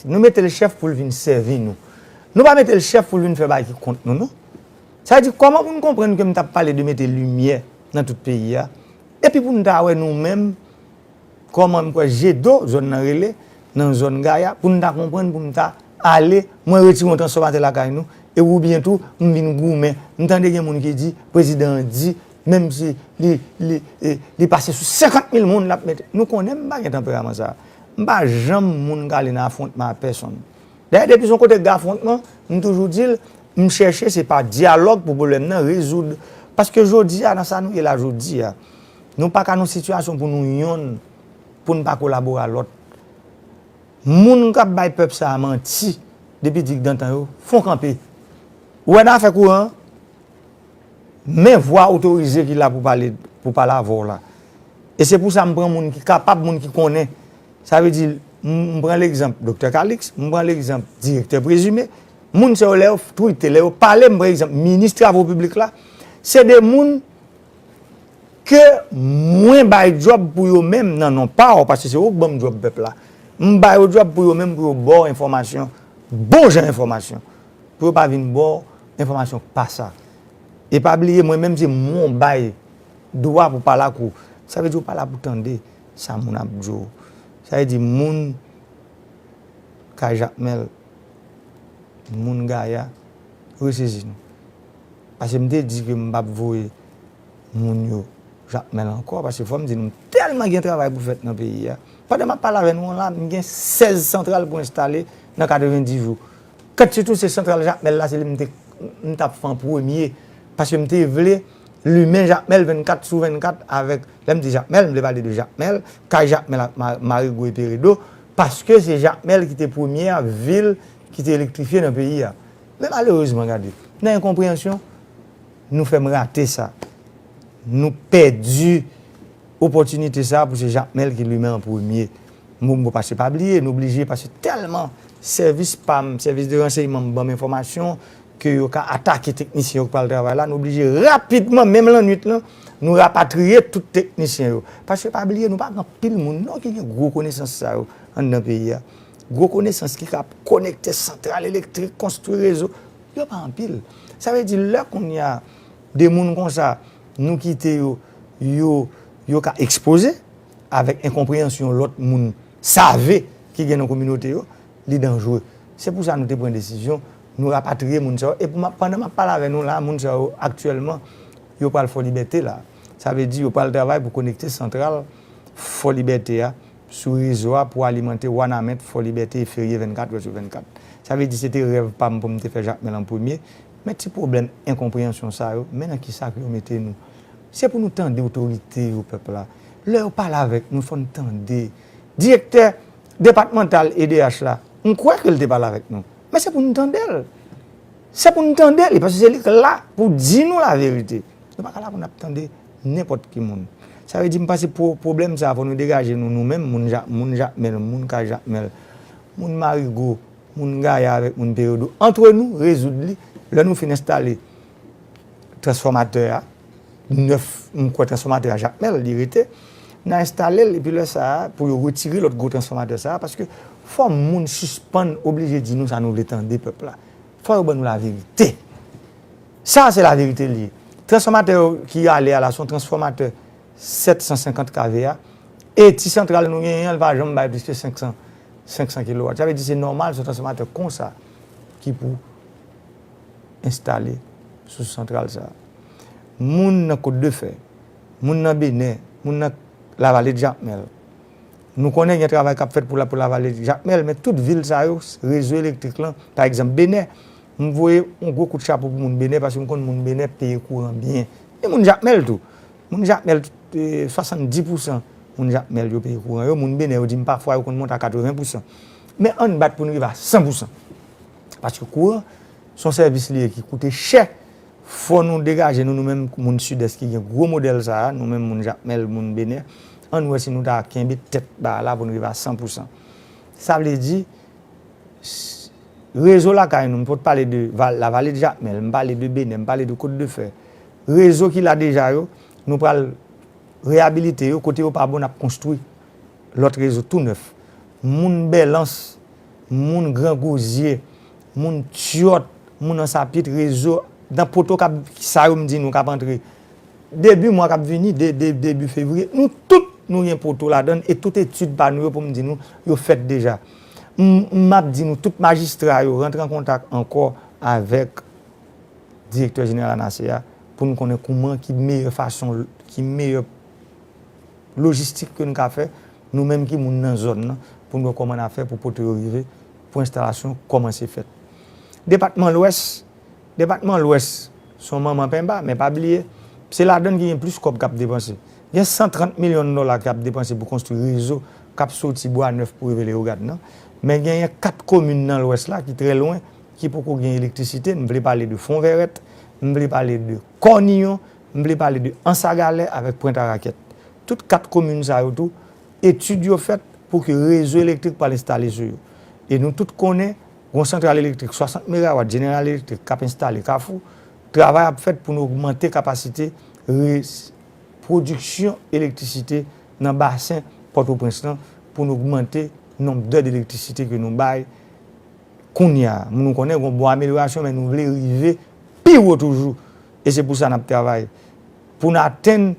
nou mete l chèf pou l vin sèvi nou. Nou pa mete l chèf pou l vin fè bagay ki kont nou, non. Sa vle di, kòman pou n konprann ke m t ap pale de mete limyè nan tout peyi a, epi pou n ta wè nou menm, kòman m kwè Jedo, zòn nan rele, nan zòn Gaya, pou n ta konprann, pou n ta ale, mwen retire yon transfòmatè lakay nou, e oubyen tou, m vin goumen. M tande gen moun ki di, prezidan an di, menm si li, li, e, li pase sou senkant mil moun, l ap mete. Nou konnen m pa gen tanperaman sa. M pa janm moun k ale nan afwontman ak pèsonn. Dayè, depi se yon kote k gen afwontman, m toujou di l, m chèche, se pa dyalòg pou pwoblèm nan rezoud. Paske jodi a, nan sa nou ye la jodi a, nou pa ka nan sitiyasyon pou nou yonn, pou n pa kolabore a lòt. Moun k ap bay pèp sa a manti depi digdantan yo, fon kanpe. Ou wè nan afè kouran an, men vwa otorize ki la pou pale, pou pale avè w la. E se pou sa m pran moun ki kapab, moun ki konnen. Sa vle di, m, m pran legzanp Doktè Calixte, m pran legzanp Direktè Présumé. Moun sa yo, lè yo twite, lè yo pale, m pran egzanp Minis Travo Piblik la. Se de moun ke mwen bay djòb pou yo menm nan non pa w, paske se ou k ban m djòb pèp la. M ba yo djòb pou yo menm, pou yo ba w enfòmasyon, bon jan enfòmasyon. Pou yo pa vin ba w enfòmasyon k pa sa. E pa bliye, mwen menm se mwen w bay dwa pou pale ak ou. Sa vle di ou pa la pou tande sa moun ap di w. Sa vle di moun kay Jakmèl, moun Gaya, resezi nou. Paske m te di ke m p ap voye moun yo Jakmèl ankò, paske fò m di nou, m tèlman gen travay pou fèt nan peyi a. Pandan m ap pale avè nou an la, m gen sèz santral pou enstale nan katrevenndis jou. Kantite tou se santral Jakmèl la, se li m te, m t ap fè an premye. Paske m te vle limen Jakmèl vennkat sou vennkat avèk, lè m di Jakmèl, m vle pale de Jakmèl, kay Jakmèl ak Ma-, Marigo e Peredo, paske se Jakmèl ki te premyè vil ki te elektrifye nan peyi a. Men malerezman, gade, nan enkonpreyansyon, nou fè m rate sa. Nou pèdi opòtinite sa pou se Jakmèl ki limen an premye. Bon, bon, paske pa bliye, nou blije, paske tèlman sèvis pa m, sèvis de ransèyman m ban m enfòmasyon ke yo ka atake teknisyen yo k pral travay la, nou blije rapidman, menm lannwit lan, nou rapatriye tout teknisyen yo. Paske pa bliye, nou pa gen anpil moun non ki gen gwo konesans sa yo anndan peyi a. Gwo konesans ki ka konekte santral elektrik, konstwi rezo, yo pa anpil. Sa vle di, lè kounye a, de moun konsa, nou kite yo, yo, yo ka ekspoze avèk enkonpreyansyon lòt moun save ki gen nan kominote yo, li danjre. Se pou sa nou te pran desizyon, nou rapatriye moun sa yo. E pou m ap, pandan m ap pale avè nou la, moun sa yo aktyèlman, yo pral Fò Libète la. Sa vle di yo pral travay pou konekte santral Fò Libète a sou rezo a pou alimante Wanament, Fò Libète e Ferye vennkat è sou vennkat. Sa vle di se te rèv pa m pou m te fè Jakmèl an premye. Men ti pwoblèm enkonpreyansyon sa yo, men nan kisa ke yo mete nou. Se pou nou tande otorite yo, pèp la. Lè yo pale avèk nou, fò n tande. Direktè depatmantal E D H la, m kwè ke l te pale avèk nou. Men se pou nou tande l. Se pou nou tande li, paske se li k la pou di nou laverite. Nou pa ka la pou n ap tande nenpòt ki moun. Sa vle di, m panse pwo-, pwoblèm sa a, fò nou degaje nou, nou menm, moun Ja-, moun Jakmèl, moun kay Jakmèl, moun Marigo, moun Gaya avèk moun Peredo. Antre nou, rezoud li. Lè nou fin enstale transfòmatè a, nèf, m kwè transfòmatè a Jakmèl, li rete. N a enstale l, epi lè sa a, pou yo retire lòt gwo transfòmatè sa a, paske fò moun sispann oblije di nou sa nou vle tande, pèp la. Fò yo ban nou laverite. Sa a se laverite li ye. Transfòmatè yo ki ale a la, se yon transfòmatè sèt san senkant K V A. E ti santral nou genyen an, li pa janm bay plis ke senk san, senk san kilowat. Sa vle di se nòmal, se yon transfòmatè konsa ki pou enstale sou santral sa a. Moun nan Kot de Fè, moun nan Benè, moun nan Lavale de Jakmèl. Nou konnen gen travay k ap fèt pou la, pou Lavale de Jakmèl, men tout vil sa yo, rezo elektrik lan, pa egzanp, Benè, m voye yon gwo kout chapo pou moun Benè, paske m konn moun Benè peye kouran byen. E moun Jakmèl tou. Moun Jakmèl, eh, swasanndis pousan moun Jakmèl yo peye kouran yo. Moun Benè yo di m pafwa yo konn monte a katreven pousan. Men ann bat pou n rive a san pousan. Paske kouran, se yon sèvis li ye ki koute chè. Fò nou degaje nou, nou menm moun Sidès ki gen gwo modèl sa a, nou menm moun Jakmèl, moun Benè, ann wè si nou ta kenbe tèt bagay la pou n rive a san pousan. Sa vle di, s-, rezo lakay nou, m pot pale de Val-, Lavale de Jakmèl, m pale de Benè, m pale de Kot de Fè. Rezo ki la deja yo, nou pral reyabilite yo, kote yo pa bon, n ap konstwi lòt rezo tou nèf. Moun Bèlans, moun Gran Gozye, moun Tyòt, moun Ansapit, rezo, nan poto k ap, sa yo m di nou k ap antre. Debi mwa k ap vini, de, de, debi fevriye, nou tout nou gen poto ladan l, e tout etid pa nou yo pou m di nou, yo fèt deja. M, m ap di nou, tout majistra yo rantre an kontak ankò avèk direktè jeneral ANASE a, pou n konnen kouman, ki meyè fason, ki meyè lojistik ke n ka fè, nou menm ki moun nan zòn nan, pou n wè kòman n a fè pou poto yo rive, pou enstalasyon kòmanse fèt. Depatman Lwès, depatman Lwès, se yon manman penba, men pa bliye, se ladan l ki gen plis kòb k ap depanse. Gen san trant milyon dola k ap depanse pou konstwi rezo k ap soti Bwa Nèf pou rive Leyogàn nan. Men genyen kat komin nan Lwès la ki trè lwen, ki poko gen elektrisite. M vle pale de Fonvèrèt, m vle pale de Kòniyon, m vle pale de Ansagalè avèk Pwent a Rakèt. Tout kat komin sa yo tou, etid yo fèt pou ke rezo elektrik pral enstale sou yo. E nou tout konnen, gon santral elektrik swasant megawat General Electric k ap enstale Kafou, travay ap fèt pou nou ogmante kapasite re-, pwodiksyon elektrisite nan basen Pòtoprens lan pou n ogmante nonb dè elektrisite ke nou bay kounye a. Nou konnen gen yon bon amelyorasyon, men nou vle rive pi wo toujou. E se pou sa n ap travay. Pou n atenn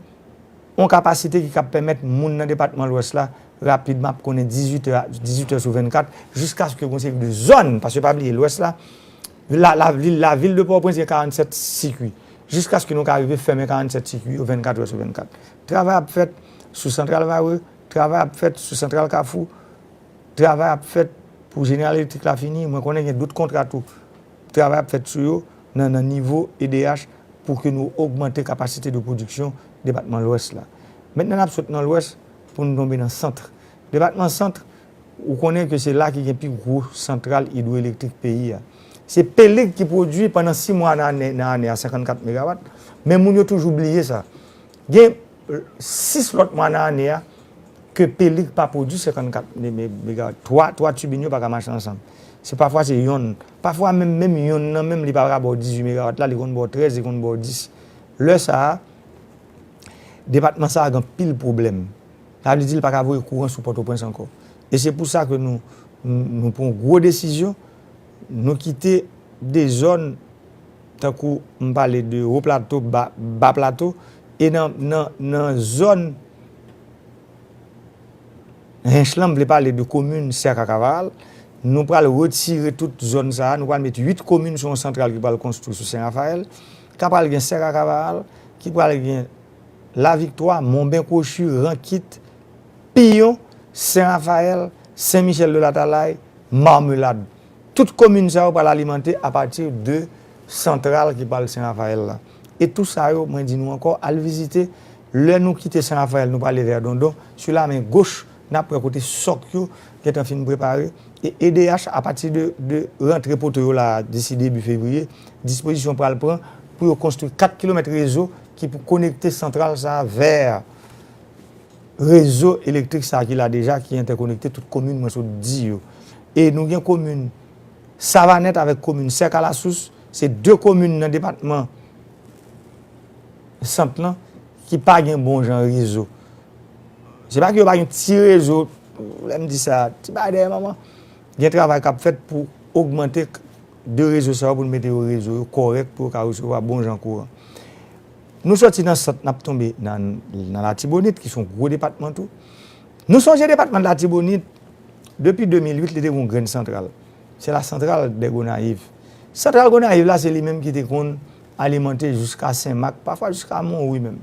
yon kapasite ki kab pèmèt moun nan depatman Lwès la rapidman ap konnen dizuit è, dizuit è sou vennkat, jiskaske gen yon seri de zòn, paske pa bliye Lwès la, la, la vil, la vil de Pòtoprens gen karannsèt sikui. Jiskaske nou ka rive fèmen karannsèt sikui yo vennkat è sou vennkat. Travay ap fèt sou Santral Varreux, travay ap fèt sou Santral Kafou, travay ap fèt pou Jeneral Elektrik la fini. Mwen konnen gen dout kontra tou. Travay ap fèt sou yo nan, nan nivo E D H pou ke nou ogmante kapasite de pwodiksyon depatman Lwès la. Mentnan n ap sot nan Lwès pou nou tonbe nan Sant. Depatman Sant, ou konnen ke se la ki gen pi gwo santral idwoelektrik peyi a. Se Pelig ki pwodui pandan sis mwa nan ane, nan ane a senkannkat megawat, men moun yo toujou bliye sa. Gen sis lòt mwa nan ane a ke Pelig pa pwodui senkannkat me-, me-, megawat. Twa, twa tibin yo pa ka mache ansanm. Se pafwa se yonn. Pafwa menm, menm yonn nan menm li pa ka ba w dizuit megawat la, li konn ba w trèz, li konn ba w dis. Lè sa a, depatman sa a gen anpil pwoblèm. Sa vle di li pa ka voye kouran sou Pòtoprens ankò. E se pou sa ke nou, nou, nou pran yon gwo desizyon, nou kite de zòn tankou m pale de Wo Plato, Ba, Ba Plato, e nan, nan, nan zòn Hench lan, m vle pale de komin Sè Kakavaral. Nou pral retire tout zòn sa a, nou pral met uit komin sou yon santral ki pral konstwi sou Sen Rafayèl, ka pral gen Sè Kakavaral, ki pral gen Laviktwa, Monben Kwochi, Rankit, Piyon, Sen Rafayèl, Sen Michèl de Latalay, Mamelad. Tout komin sa yo pral alimante apati de santral ki pral Sen Rafayèl la. E tou sa yo, mwen di nou ankò, al vizite. Lè nou kite Sen Rafayèl, nou prale vè Dondon, sou la men goch, n ap wè kote sòk yo gentan fin prepare. E E D H, apati de, de rantre poto yo la, disi debi fevriye, dispozisyon pral pran pou yo konstwi kat kilomèt rezo ki pou konekte santral sa a vè rezo elektrik sa a ki la deja, ki entèkonekte tout komin mwen sot di yo. E nou gen komin Savanèt avèk komin Sè Kalasous, se de komin nan depatman Sant lan ki pa gen bon jan rezo. Se pa ke yo pa gen ti rezo, lè m di sa, ti bagay dèyè manman. Gen travay k ap fèt pou ogmante de rezo sa yo, pou n mete yo rezo yo kòrèk, pou yo ka resevwa bon jan kouran. Nou sòti nan Sant, n ap tonbe nan, nan Latibonit, ki se yon gwo depatman tou. Nou sonje depatman Latibonit, depi de mil uit, li te gen yon grenn santral. Se la santral de Gonayiv. Santral Gonayiv la, se li menm ki te konn alimante jiska Senmak, pafwa jiska Monwi menm.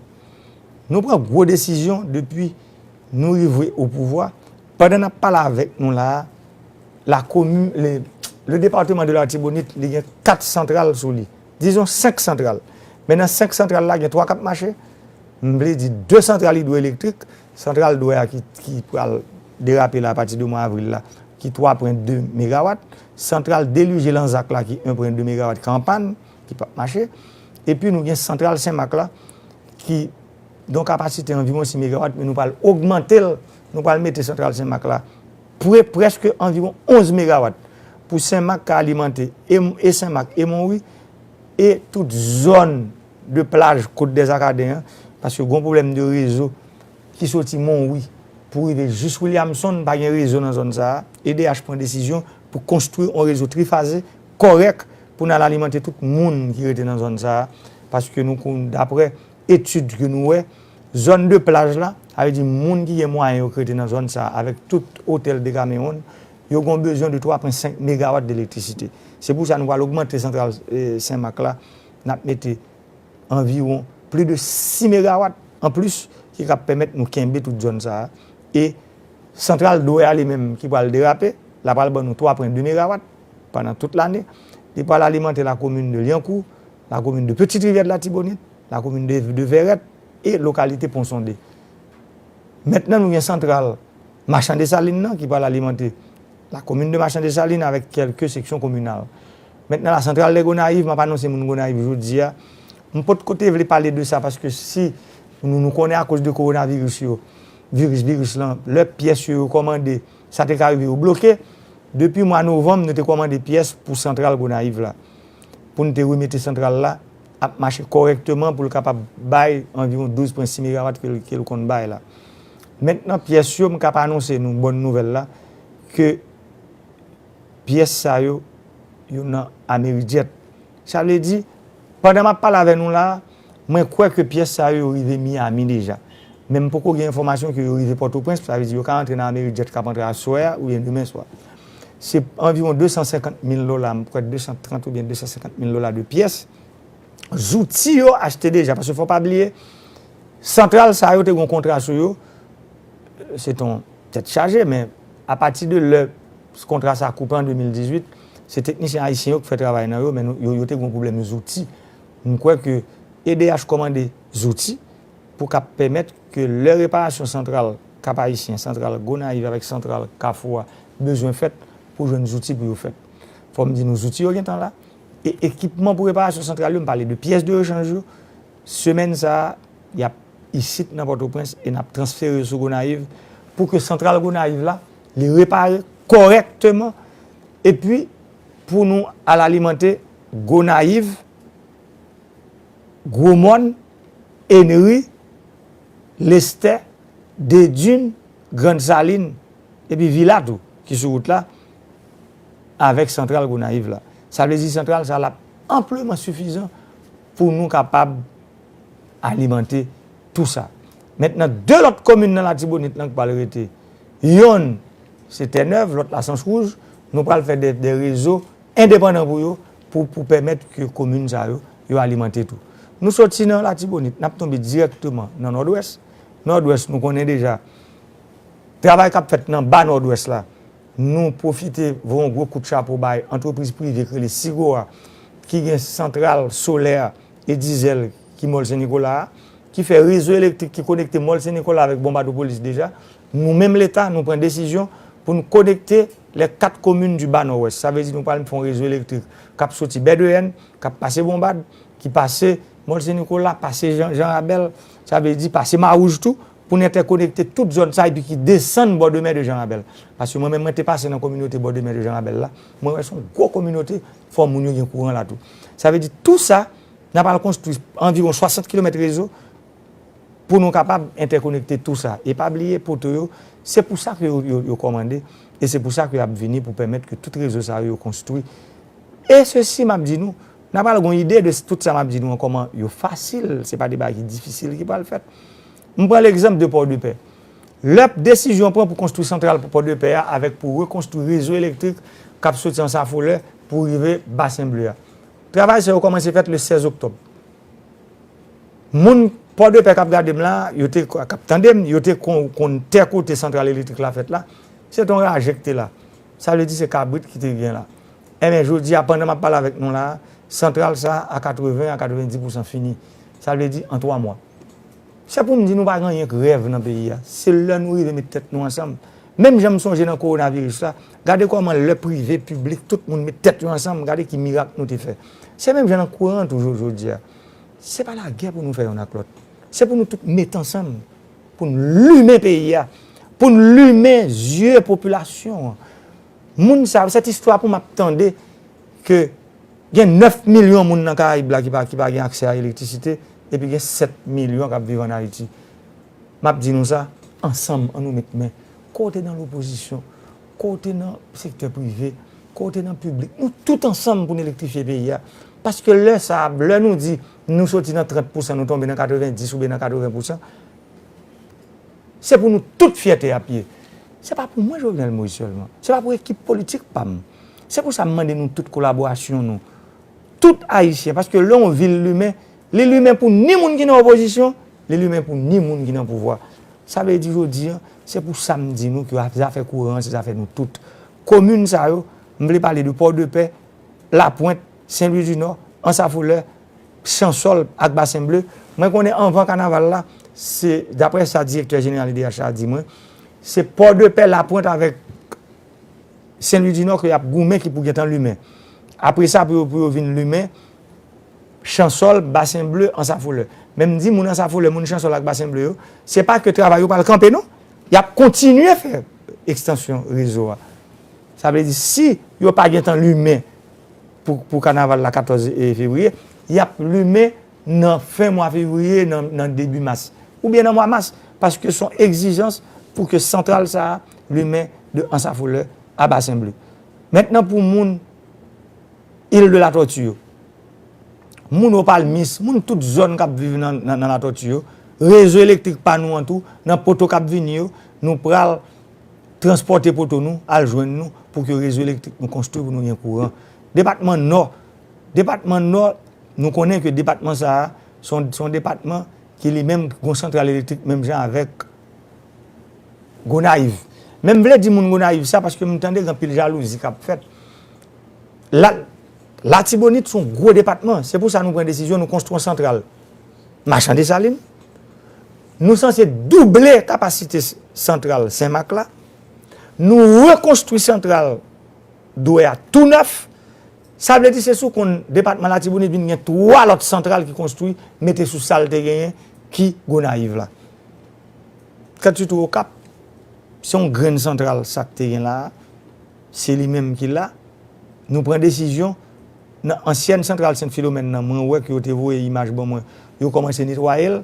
Nou pran gwo desizyon depi nou rive o pouvwa. Pandan n ap pale avèk nou la a, la komin, le, le département de l'Artibonite, li gen kat santral sou li. Dizon senk santral. Men nan senk santral la, gen twa k ap mache. M vle di de santral idwoelektrik, santral Dwè a ki, ki pral derape la apati de mwa avril la, ki twa pwen de megawat. Santral delije Lanzak la ki en pwen de megawat k an pàn, ki p ap mache. Epi nou gen santral Senmak la ki gen yon kapasite anviwon sis megawat, men nou pral ogmante l, nou pral mete santral Senmak la pre, prèske anviwon onz megawat pou Senmak ka alimante e, e Senmak e Monwi e tout zòn de plaj Côte des Acadiens an, paske gen yon pwoblèm de rezo ki soti Monwi pou rive jis Williamson, pa gen rezo nan zòn sa a. E D H pran desizyon pou konstwi yon rezo trifaze kòrèk pou n al alimante tout moun ki rete nan zòn sa a, paske nou konn, daprè etid ke nou wè, zòn de plaj la, sa vle di moun ki gen mwayen yo k rete nan zòn sa a, avèk tout otèl Decameron, yo gen yon bezwen de twa pwen senk megawat de elektrisite. Se pou sa nou pral ogmante santral, eh, Senmak la, n ap mete anviwon plis de sis megawat anplis ki kab pèmèt nou kenbe tout zòn sa a. E santral Dwè a li menm ki pral derape, la pral ban nou twa pwen de megawat pandan tout lane. Li pral alimante lakomin de Lyankou, lakomin de Petite Rivière de l'Artibonite, lakomin de, de Vèrèt e lokalite Pon Sonde. Mentnan nou gen santral Machan Desalin nan ki pral alimante lakomin de Machan Desalin avèk kèlke seksyon kominal. Mentnan la santral de Gonayiv, m ap anonse moun Gonayiv jodi a. M potko te vle pale de sa paske si nou, nou konnen akoz de kowonaviris yo, viris, viris lan, lè pyès yo, yo kòmande, sa te ka rive yo bloke. Depi mwa novanm, nou te kòmande pyès pou santral Gonayiv la. Pou n te remete santral la ap mache kòrèkteman pou l kapab bay anviwon douz pwen sis megawatt ke l, ke l konn bay la. Mentnan, pyès yo, m kab anonse nou bòn nouvèl la, ke pyès sa yo, yo nan Amerijet. Sa vle di, pandan m ap pale avè nou la, mwen kwè ke pyès sa yo, yo rive Miami deja. Men m poko gen enfòmasyon ke yo rive Pòtoprens, sa vle di yo ka antre nan Amerijet k ap antre aswè a oubyen demen swa. Se anviwon de san senkant mil dola, m kwè de san trant oubyen de san senkant mil dola de pyès. Zouti yo achte deja, paske fò pa bliye, santral sa yo te gen yon kontra sou yo, se t on tèt chaje, men apati de lè kontra sa koupe an de mil dizuit, se teknisyen ayisyen yo ki fè travay nan yo, men nou, yo, yo te gen yon pwoblèm zouti. M kwè ke E D H kòmande zouti pou k ap pèmèt ke lè reparasyon santral Kap Ayisyen, santral Gonayiv avèk santral Kafou a bezwen fèt, pou jwenn zouti pou yo fèt. Fò m di nou, zouti yo gentan la. E ekipman pou reparasyon santral yo, m pale de pyès de rechanj yo, semèn sa a, y ap isit nan Pòtoprens e n ap transfere yo sou Gonayiv pou ke santral Gonayiv la, li repare kòrèkteman, epi pou nou al alimante Gonayiv, Gwomòn, Enri, Lestè, Dedin, Grann Salin, epi Vila tou, ki sou wout la, avèk santral Gonayiv la. Sa vle di santral sa l ap anpleman sifizan pou nou kapab alimante tou sa. Mentnan, de lòt komin nan Latibonit lan ki pral rete. Yonn, se Tènèv, lòt la Sans Wouj. Nou pral fè de, de rezo endepandan pou yo, pou, pou pèmèt ke komin sa yo, yo alimante tou. Nou soti nan Latibonit, n ap tonbe dirèkteman nan Nòdwès. Nòdwès, nou konnen deja, travay k ap fèt nan ba Nòdwès la, nou pwofite voye yon gwo kout chapo bay antrepriz prive k rele Sigoa, ki gen santral solè e dizèl ki Mòl Sen Nikola a, ki fè rezo elektrik ki konekte Mòl Sen Nikola avèk Bonbadopolis deja. Nou menm Leta, nou pran desizyon pou n konekte les quatre communes du Bas Nord-Ouest. Sa vle di nou pral fè yon rezo elektrik k ap soti Bèdeyèn, k ap pase Bonbad, ki pase Mòl Sen Nikola, pase Jan, Jan Rabèl, sa vle di pase Mawouj tou, pou n entèkonekte tout zòn sa epi ki desann bò de mè de Jan Rabèl. Paske mwen menm, mwen te pase nan kominote bò de mè de Jan Rabèl la, mwen wè se yon gwo kominote, fò moun yo gen kouran la tou. Sa vle di tou sa, n ap al konstwi anviwon swasant kilomèt rezo pou nou kapab entèkonekte tou sa. E pa bliye poto yo, se pou sa ke yo, yo, yo kòmande, e se pou sa ke y ap vini pou pèmèt ke tout rezo sa yo, yo konstwi. E sesi, m ap di nou, n a pral gen yon ide de tout sa m ap di nou an, kòman yo fasil, se pa de bagay ki difisil ki pral fèt. M pran legzanp de Pòdepè. Lè desizyon pran pou konstwi santral pou Pòdepè a, avèk pou rekonstwi rezo elektrik k ap soti Ansafolè pou rive Basen Ble a. Travay sa yo kòmanse fèt le sèz oktòb. Moun Pòdepè k ap gade m la, yo te, k ap tande m, yo te kon, konn tè kote santral elektrik la fèt la. Se t on raje k te la. Sa vle di se kabrit ki te gen la. Enben, jodi a, pandan m ap pale avèk nou la, santral sa a katreven a katrevenndis pousan fini. Sa vle di an twa mwa. Se pou m di nou pa gen anyen k rèv nan peyi a. Se lè nou rive met tèt nou ansanm. Menm jan m sonje nan kowonaviris la, gade kòman lè prive, piblik, tout moun met tèt yo ansanm, gade ki mirak nou te fè. Se menm jan nan kouran tou jo-, jodi a. Se pa lagè pou nou fè youn ak lòt. Se pou nou tout met ansanm, pou n limen peyi a, pou n limen zye popilasyon an. Moun sa yo, sèt istwa pou m ap tande ke gen nèf milyon moun nan Karayib la ki pa, ki pa gen aksè a elektrisite, epi gen sèt milyon k ap viv ann Ayiti. M ap di nou sa, ansanm, ann nou met men. Kote nan lopozisyon, kote nan sektè prive, kote nan piblik, nou tout ansanm pou n elektrifye peyi a. Paske lè sa a, lè nou di nou soti nan trant pousan, nou tonbe nan katrevenndis oubyen nan katreven pousan, se pou nou tout fyète ap ye. Se pa pou mwen, Jovenel Moïse, sèlman. Se pa pou ekip politik pa m. Se pou sa m mande nou tout kolaborasyon nou. Tout Ayisyen, paske lè yon vil limen, li limen pou ni moun ki nan opozisyon, li limen pou ni moun ki nan pouvwa. Sa vle di jodi a, se pou sa m di nou ke zafè kouran an, se zafè nou tout. Komin sa yo, m vle pale de Pòdepè, Lapwent, Sen Lwi di Nò, Ansafolè, Chansòl ak Basen Ble. Mwen konnen anvan kanaval la, se, daprè sa direktè jeneral E D H la di mwen, se Pòdepè, Lapwent avèk Sen Lwi di Nò ke y ap goumen ki pou gentan limen. Apre sa, pou yo, pou yo vin limen Chansòl, Basen Ble, Ansafolè. Men m di moun Ansafolè, moun Chansòl ak Basen Ble yo, se pa ke travay yo pral kanpe non. Y ap kontinye fè ekstansyon rezo a. Sa vle di, si yo pa gentan limen pou, pou kanaval la katòz, e, fevriye, y ap limen nan fen mwa fevriye, nan, nan debi mas, oubyen nan mwa mas, paske se yon egzijans pou ke santral sa a limen de Anse à Fleurs a Bassin Bleu. Mentnan, pou moun Île de la Tortue yo, moun Opalmis, moun tout zòn k ap viv nan, nan, nan Latòti yo, rezo elektrik pa nou an tou, nan poto k ap vini yo, nou pral transpòte poto nou, al jwenn nou, pou ke rezo elektrik nou konstwi, pou nou gen kouran. Depatman Nò, depatman Nò, nou konnen ke depatman sa a, se yon, se yon depatman ki li menm gon santral elektrik menm jan avèk Gonayiv. Men m vle di moun Gonayiv sa, paske m tande gen anpil jalouzi k ap fèt. La, Latibonit se yon gwo depatman. Se pou sa nou pran desizyon, nou konstwi yon santral Machan Desalin. Nou sanse double kapasite s-, santral Senmak la. Nou rekonstwi santral Dwè a tou nèf. Sa vle di se sou konn depatman Latibonit vin gen twa lòt santral ki konstwi, mete sou sa l te genyen, ki Gonayiv la. Kantito Okap, se yon grenn santral sa k te gen la a, se li menm ki la. Nou pran desizyon nan ansyèn santral Sent Filomèn nan, mwen wè ke yo te voye imaj ban mwen, yo kòmanse netwaye l,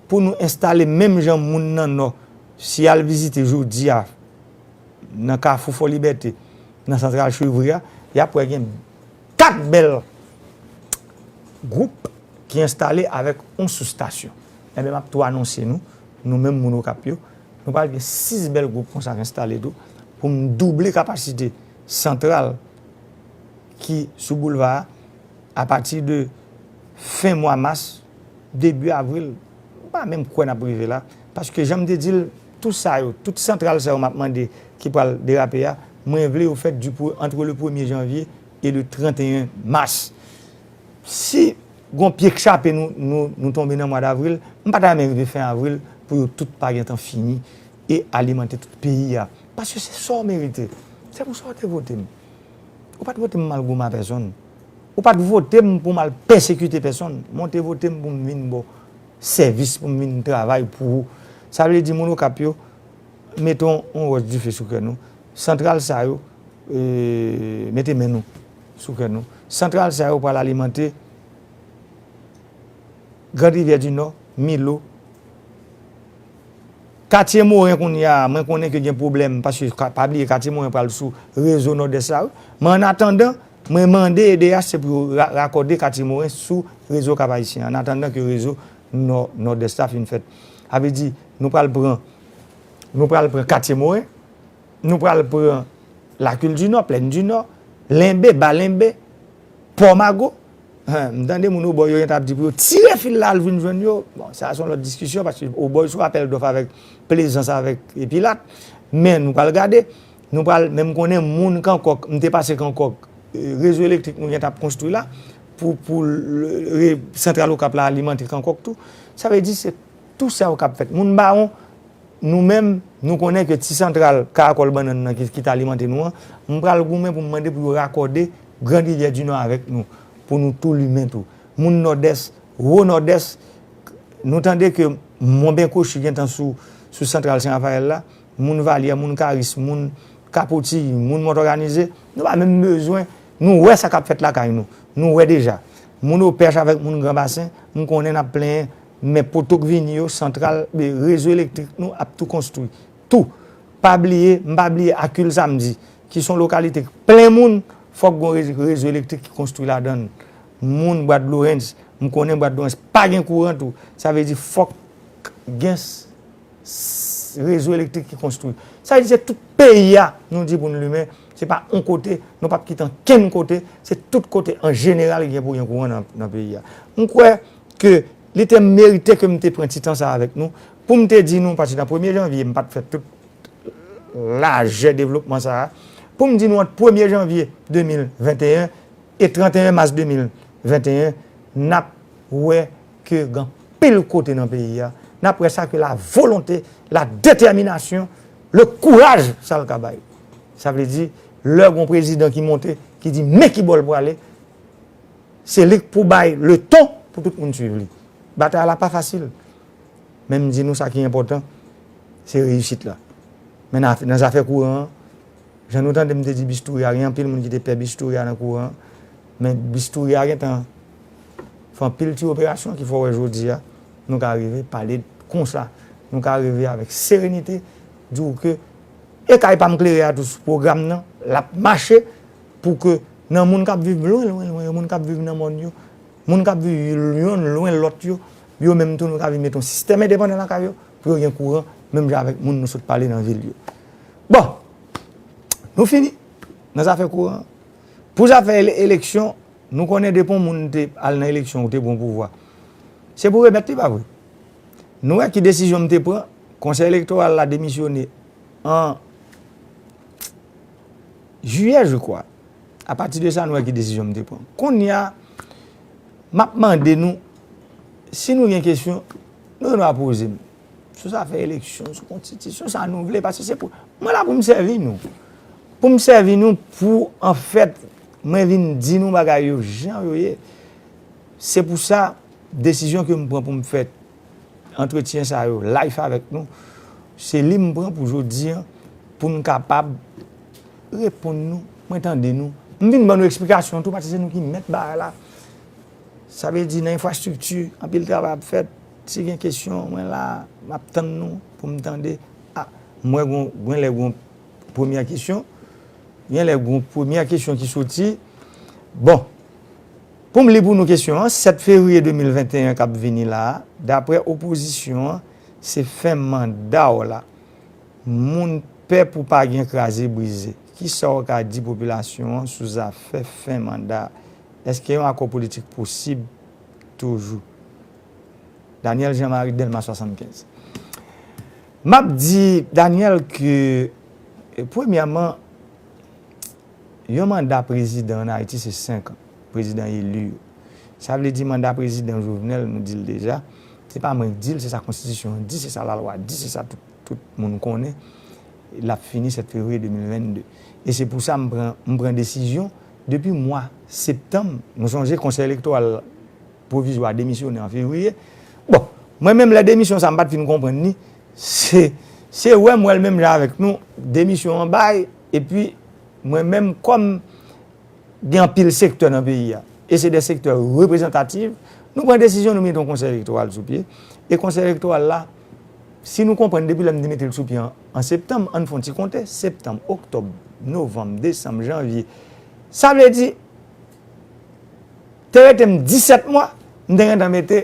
pou nou enstale menm jan moun nan Nò, si y al vizite jodi a, nan Kafou Fò Libète, nan santral Chevri a, y ap wè gen kat bèl gwoup ki enstale avèk yon soustasyon. Enben, m ap tou anonse nou, nou menm moun Okap yo, nou pral gen sis bèl gwoup konsa k enstale tou, pou n double kapasite santral ki sou boulva a, apati de fen mwa mas, debi avril, m pa menm kwè n ap rive la. Paske jan m te di l, tou sa yo, tout santral sa yo m ap mande ki pral derape a, mwen vle yo fèt du pre-, entre le premye janvye e le trannteyen mas. Si gon pye k chape nou, nou, nou tonbe nan mwa davril, m pa ta renmen rive fen avril pou yo tout pa gentan fini e alimante tout peyi a. Paske se sa w merite. Se pou sa w te vote m. Ou pa t vote m m al goumen a pèsonn. Ou pa t vote m pou m al pèsekite pèsonn. Men w te vote m pou m vin ba w sèvis, pou m vin travay pou ou. Sa vle di moun Okap yo, mete yon, yon wòch dife sou kè nou. Santral sa yo, e, mete men nou sou kè nou. Santral sa yo pral alimante Grand Rivière du Nord, Milo, Katye Moren kounye a, mwen konnen ke gen pwoblèm, paske ka-, pa bliye Katye Moren pral sou rezo Nòdès la, wi. Men annatandan, mwen mande E D H, se pou yo ra-, rakòde Katye Moren sou rezo Cap Haïtien, annatandan ke rezo Nò-, Nòdès la fin fèt. Sa vle di, nou pral pran, nou pral pran Katye Moren, nou pral pran Lakil di Nò, Plèn di Nò, Lenbe, Ba Lenbe, Pò Mago. Hen, m tande moun Obòy yo gentan ap di pou yo tire fil la al vin jwenn yo. Bon, sa a se yon lòt diskisyon, paske Obòy sou apèl dòf avèk Plezans, avèk Epilat. Men nou pral gade, nou pral, men m konnen moun Kankòk, m te pase Kankòk, e, rezo elektrik nou gentan ap konstwi la, pou, pou l-, re-, santral Okap la alimante Kankòk tou. Sa vle di se tou sa yo k ap fèt. Moun Bawon, nou menm, nou konnen ke ti santral Karakòl Bannann nan ki, ki t alimante nou an, m pral goumen pou m mande pou yo rakòde Grand Rivière du Nord avèk nou, pou nou tou limen tou. Moun Nòdès, Wo Nòdès, nou tande ke Mont Benkochi gentan sou, sou santral Sen Rafayèl la, moun Valyè, moun Karis, moun Kapotiy, moun Mòt Òganize, nou pa menm bezwen, nou wè sa k ap fèt lakay nou, nou wè deja. Moun Opèch avèk moun Gran Basen, m konnen n ap plenyen, men poto k vini yo, santral, e, rezo elektrik nou ap tou konstwi. Tou. Pa bliye, m pa bliye Akil Samdi, ki se yon lokalite k plen moun, fòk gon re-, rezo elektrik ki konstwi ladan l. Moun Bwat Lorens, m konnen Bwat Lorens pa gen kouran tou. Sa vle di fòk gen s-, s-, rezo elektrik ki konstwi. Sa vle di se tout peyi a, nou di pou n limen, se pa yon kote, nou p ap kite ankenn kote, se tout kote an jeneral ki gen pou gen kouran nan, nan peyi a. M kwè ke li te merite ke m te pran ti tan sa avèk nou, pou m te di nou, paske nan premye janvye, m pa t fè tout lajè devlopman sa a, pou m di nou ant premye janvye de mil venteyen e trannteyen mas de mil venteyen, n ap wè ke gen anpil kote nan peyi a, n ap wè sa ke la volonte, la détermination, le courage sa l ka bay. Sa vle di, lè gon prezidan ki monte, ki di men ki bò l prale, se li k pou bay le ton pou tout moun swiv li. Batay la pa fasil. Men m di nou sa ki enpòtan, se reyisit la. Men nan, nan zafè kouran an, jan nou tande m te di bistouri a, gen anpil moun ki te pè bistouri a nan kouran an. Men bistouri a gentan fè anpil ti operasyon ki fè w wè jodi a, nou ka rive pale konsa. Nou ka rive avèk serenite, di w ke e kay pa m klere a tou sou pwogram nan, l ap mache pou ke nan moun k ap viv lwen, lwen, lwen yo, moun k ap viv nan mòn yo, moun k ap viv yonn lwen lòt yo, yo menm tou nou ka vin mete yon sistèm endepandan lakay yo pou yo gen kouran, menm jan avèk moun nou sot pale nan vil yo. Bon, nou fini nan zafè kouran. Pou zafè ele- eleksyon, nou konnen depi yon moun te al nan eleksyon ou te pran pouvwa, se pou remèt li, pa vre? Nou wè ki desizyon m te pran, Konsèy Elektoral la demisyone an jiyè, je crois. Apati de sa, nou wè ki desizyon m te pran. Kounye a, m ap mande nou, si nou gen kesyon, nou gen dwa poze m. Sou zafè eleksyon, sou konstitisyon, sa nou vle, paske se pou, mwen la pou m sèvi nou. Pou m sèvi nou, pou, anfèt, mwen vin di nou bagay yo jan yo ye. Se pou sa, desizyon ke m pran pou m fè antretyen sa yo live avèk nou, se li m pran pou jodi a, pou n kapab reponn nou. Mwen tande nou. M vin ban nou eksplikasyon tou, paske se nou ki mèt bagay la. Sa vle di, nan enfrastrikti, anpil travay ap fèt. Si gen kesyon, mwen la, m ap tann nou pou m tande. A, m wè gon, gen lè gon premyè kesyon. Gen lè gon premyè kesyon ki soti. Bon, pou m li pou nou kesyon an, sèt fevriye de mil venteyen k ap vini la a, daprè opozisyon an, se fen manda w la. Moun pè pou pa gen kraze brize. Kisa w ka di popilasyon an sou zafè fen manda a? Èske yon akò politik posib toujou? Daniel Jean Marie, Dèlma swasannkenz. M ap di, Daniel, ke, e, premyèman, yon manda prezidan ann Ayiti se senk an, prezidan eli yo. Sa vle di manda prezidan Jovenel, nou di l deja, se pa mwen k di l, se sa konstitisyon an di, se sa lalwa di, se sa tout, tout moun konnen. L ap fini sèt fevriye de mil vennde. E se pou sa m pran, m pran desizyon depi mwa septanm. Nou sonje Konsèy Elektoral Pwovizwa demisyone an fevriye. Bon, mwen menm lè demisyon sa m pa t fin konprann li, se, se wè m wè l menm jan avèk nou, demisyon an bay, epi mwen menm kòm gen anpil sektè nan peyi a, e se de sektè reprezantatif, nou pran desizyon nou mete yon konsèy elektoral sou pye, e konsèy elektoral la, si nou konprann depi lè m te mete l sou pye an, an septanm, ann fè yon ti konte, septanm, oktòb, novanm, desanm, janvye, sa vle di, te rete m disèt mwa, m te gentan mete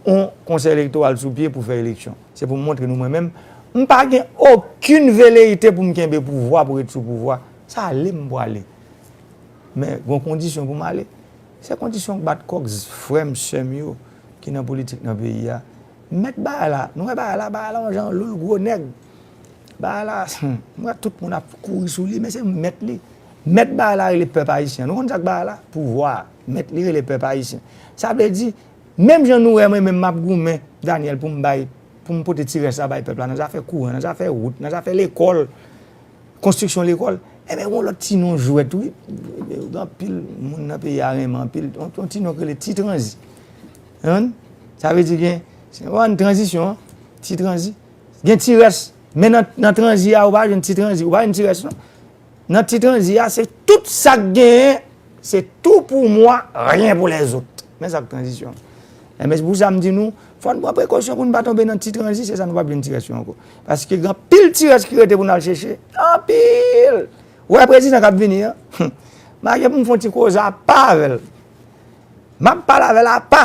yon konsèy elektoral sou pye pou fè eleksyon. Se pou m montre nou mwen menm, m pa gen okenn veleyite pou m kenbe pouvwa, pou ret sou pouvwa. Sa ale m pwale. Men, gon kondisyon pou m ale. Se kondisyon k bat kòk frè m, sè m yo ki nan politik nan peyi a. Mèt bagay la, nou wè bagay la, bagay la yon jan loul gwo nèg. Bagay la, m wè tout moun ap kouri sou li, men se mèt li. Mèt bagay la rele pèp ayisyen. Nou konn sa k bagay la? Pouvwa. Mèt li rele pèp ayisyen. Sa vle di, menm jan nou wè mwen menm m ap goumen, Daniel, pou m bay, pou m pote ti rès la bay pèp la, nan zafè kouran, nan zafè wout, nan zafè lekòl, konstriksyon lekòl, enben, gon lòt ti non jwèt, wi. Gen anpil moun nan peyi a renmen anpil. Yon, yon ti non k rele Ti Tranzi. Konprann? Sa vle di gen, se yon tranzisyon, an, Ti Tranzi. Gen Ti Rès. Men nan, nan Tranzi a, ou pa jwenn Ti Tranzi, ou pa jwenn Ti Rès, non. Nan Ti Tranzi a, se tout sa k genyen, se tout pour moi, rien pour les autres. Men sa k tranzisyon. Enben, se pou sa m di nou, fò n pran prekosyon pou n pa tonbe nan Ti Tranzi, se sa nou p ap jwenn Ti Rès yo ankò. Paske gen anpil Ti Rès ki rete pou n al chèche. Anpil! Ou wè prezidan k ap vini an? M a gen pou m fè yon ti koze apa avè l. M ap pale avè l apa.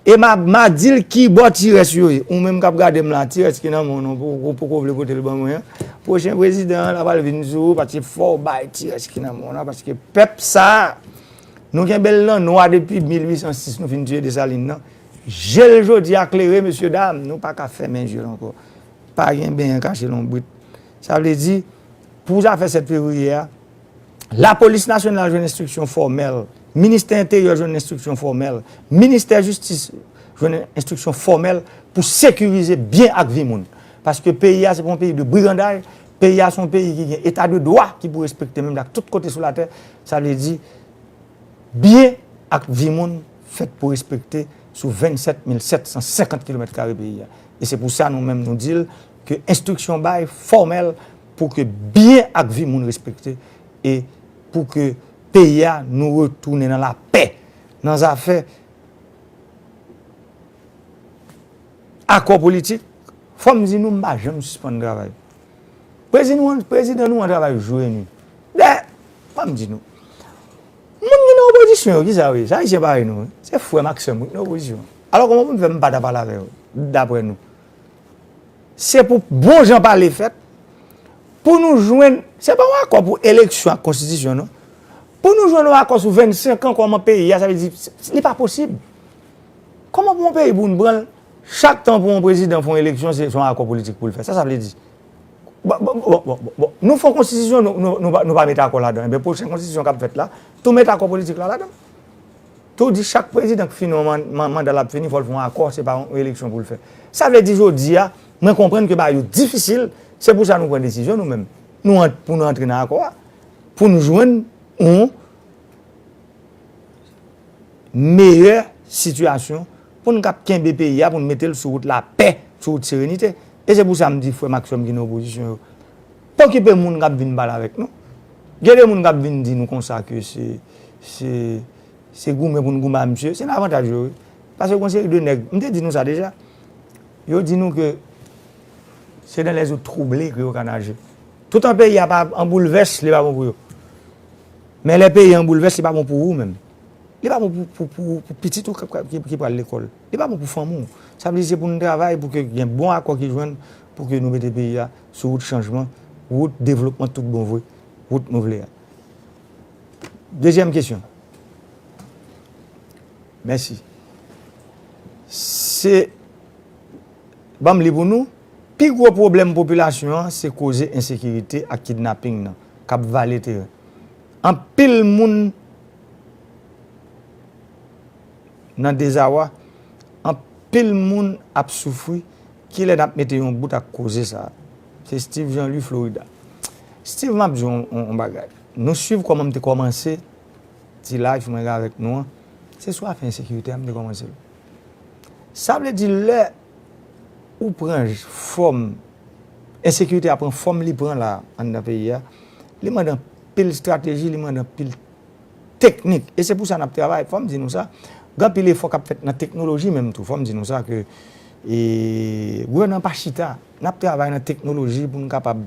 E m a, m a di l ki bò Ti Rès yo ye. Ou menm k ap gade m la, Ti Rès ki nan men w nan, ou poko vle pote l ban mwen an. Pwochen prezidan an, l a pral vin sou ou, paske fò w bay Ti Rès ki nan men w nan, paske pèp sa a, nou kenbe l nan nwa depi mil uit san sis, nou fin tiye Desalin nan. Je l jodi a klere, mesye dam, nou pa ka fèmen je l ankò. Pa gen benyen kache lonbrit. Sa vle di, pou zafè sèt fevriye a, Lapolis Nasyonal jwenn enstriksyon fòmèl, Ministè Enteryè jwenn enstriksyon fòmèl, Ministè Jistis jwenn enstriksyon fòmèl pou sekirize byen ak vi moun. Paske peyi a se pa yon peyi de brigandaj, peyi a se yon peyi ki gen eta de dwa ki pou respekte menm jan tout kote sou latè. Sa vle di, byen ak vi moun fèt pou respekte sou vennsèt mil sèt san senkant kilomèt kare peyi a. E se pou sa nou menm nou di l ke enstriksyon bay fòmèl pou ke byen ak vi moun respekte e pou ke peyi a nou retounen nan lapè, nan zafè akò politik, fò m di nou, m pa janm sispann travay. Prezidan nou an, prezidan nou an travay jou e nwi. Dayè, fò m di nou, moun ki nan opozisyon yo, ki sa yo ye? Se Ayisyen parèy nou, wi. Se frè m ak sè m wi ki nan opozisyon. Alò, kòman pou m fè m pa ta pale avè yo, daprè nou? Se pou bon jan pale fèt, pou nou jwenn, se pa yon akò pou eleksyon ak konstitisyon, non. Pou nou jwenn yon akò sou vennsenk an kòman peyi a, sa vle di, li pa posib. Kòman pou yon peyi pou nou pran l, chak tan pou yon prezidan fè yon eleksyon, se se yon akò politik pou l fè? Sa sa vle di? Bon, bon, bon, bon, bon, bon. Nou fè yon konstitisyon, nou, nou, nou, pa- nou pa met akò ladan. Ebyen, pwochen konstitisyon k ap fèt la, tou met akò politik la ladan. Tou di chak prezidan k fini yon man- man- manda l ap fini, fò l fè yon akò, se pa yon eleksyon pou l fè. Sa vle di jodi a, mwen konprann ke bagay yo difisil, se pou sa nou pran desizyon nou menm. Nou ant- pou nou antre nan akò a, pou nou jwenn yon meyè sitiyasyon, pou n kab kenbe peyi a, pou n mete l sou wout lapè, sou wout serenite. E se pou sa m di frè m ak sè m ki nan opozisyon yo, pa okipe moun k ap vin pale avèk nou. Gen de moun k ap vin di nou konsa ke se, se, se goumen pou n goumen ak misye, se nan avantaj yo, wi. Paske gen yon seri de nèg, m te di nou sa deja, yo di nou ke se dans les eaux troublées que yo ka naje. Toutan peyi a pa an boulvès, li pa bon pou yo. Men lè peyi an boulvès, li pa bon pou ou menm. Li pa bon pou, pou, pou, pou pitit ou k- k- ki, ki pral lekòl. Li pa bon pou fanmi w. Sa vle di se pou nou travay pou ke gen bon akò ki jwenn pou ke nou mete peyi a sou wout chanjman, wout devlopman tout bon vre, wout nou vle a. Dezyèm kesyon. Mèsi. Se, ban m li pou nou, pi gwo pwoblèm popilasyon an se koze ensekirite ak kidnaping nan k ap vale teren. Anpil moun nan dezawa, anpil moun ap soufri. Kilè n ap mete yon bout ak koze sa a? Se Steve Jean Louis, Florida. Steve, m ap di w yon, yon, yon bagay. Nou swiv kòman m te kòmanse ti live mwen avèk nou an. Se sou afè ensekirite a m te kòmanse l. Sa vle di lè ou pran fòm, ensekirite a pran fòm li pran la anndan peyi a, li mande anpil estrateji, li mande anpil teknik. E se pou sa n ap travay. Fò m di nou sa, gen anpil efò k ap fèt nan teknoloji menm tou. Fò m di nou sa ke e, gouvènman pa chita. N ap travay nan teknoloji pou n kapab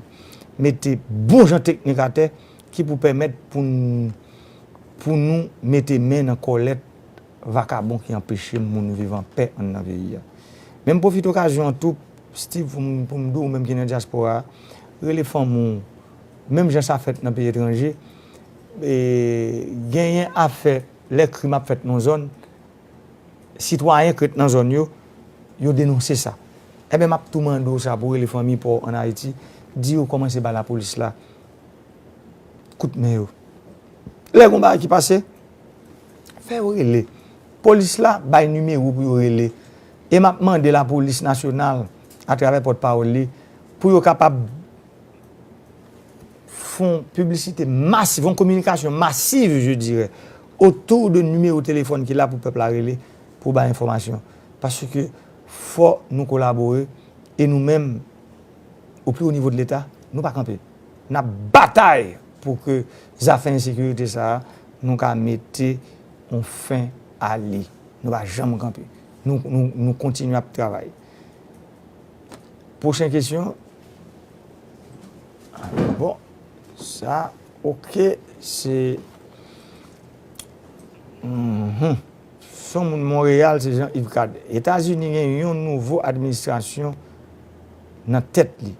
mete bon jan teknik atè ki pou pèmèt pou n, pou nou mete men nan kòlèt vakabon ki anpeche moun viv anpè anndan peyi a. Men m pwofite okazyon an tou, Steve, pou m, pou m di w, ou menm ki nan dyaspora a, rele fanmi w, menm jan sa fèt nan peyi etranje, e, genyen afè lè krim ap fèt nan zòn, sitwayen k ret nan zòn yo, yo denonse sa. Enben, m ap tou mande w sa pou w rele fanmi pa w ann Ayiti, di yo kòmanse ba lapolis la kout men yo. Lè gon bagay ki pase, fè yo rele. Polis la bay nimewo pou yo rele. E m ap mande lapolis nasyonal, atravè pòtpawòl li, pou yo kapab fè yon piblisite masiv, yon kominikasyon masiv, je dirais, autour de nimewo telefòn ki la pou pèp la rele, pou bay enfòmasyon. Paske fò nou kolabore, e nou menm, au plus haut niveau de Leta, nou pa kanpe. N ap batay pou ke zafè ensekirite sa a, nou ka mete yon fen a li. Nou pa janm kanpe. Nou, nou, nou kontinye ap travay. Pwochen kesyon. Bon, sa, oke, se, mhm. Se yon moun Monreyal, se Jean Yves Cad. Etazini gen yon nouvo administrasyon nan tèt li.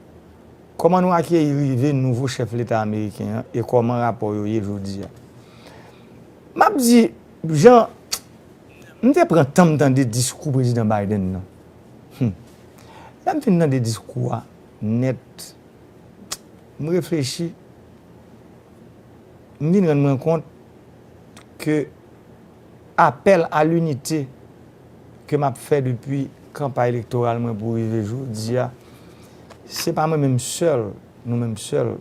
Kòman nou akeyi rive nouvo chèf leta ameriken an e kòman rapò yo ye jodi a? M ap di, jan m te pran tan m tande diskou prezidan Biden nan. Hmm. Lè m fin tande diskou a nèt, m reflechi, m vin rann mwen kont ke apèl a linite ke m ap fè depi kanpay elektoral mwen pou rive jodi a, se pa mwen menm sèl, nou menm sèl,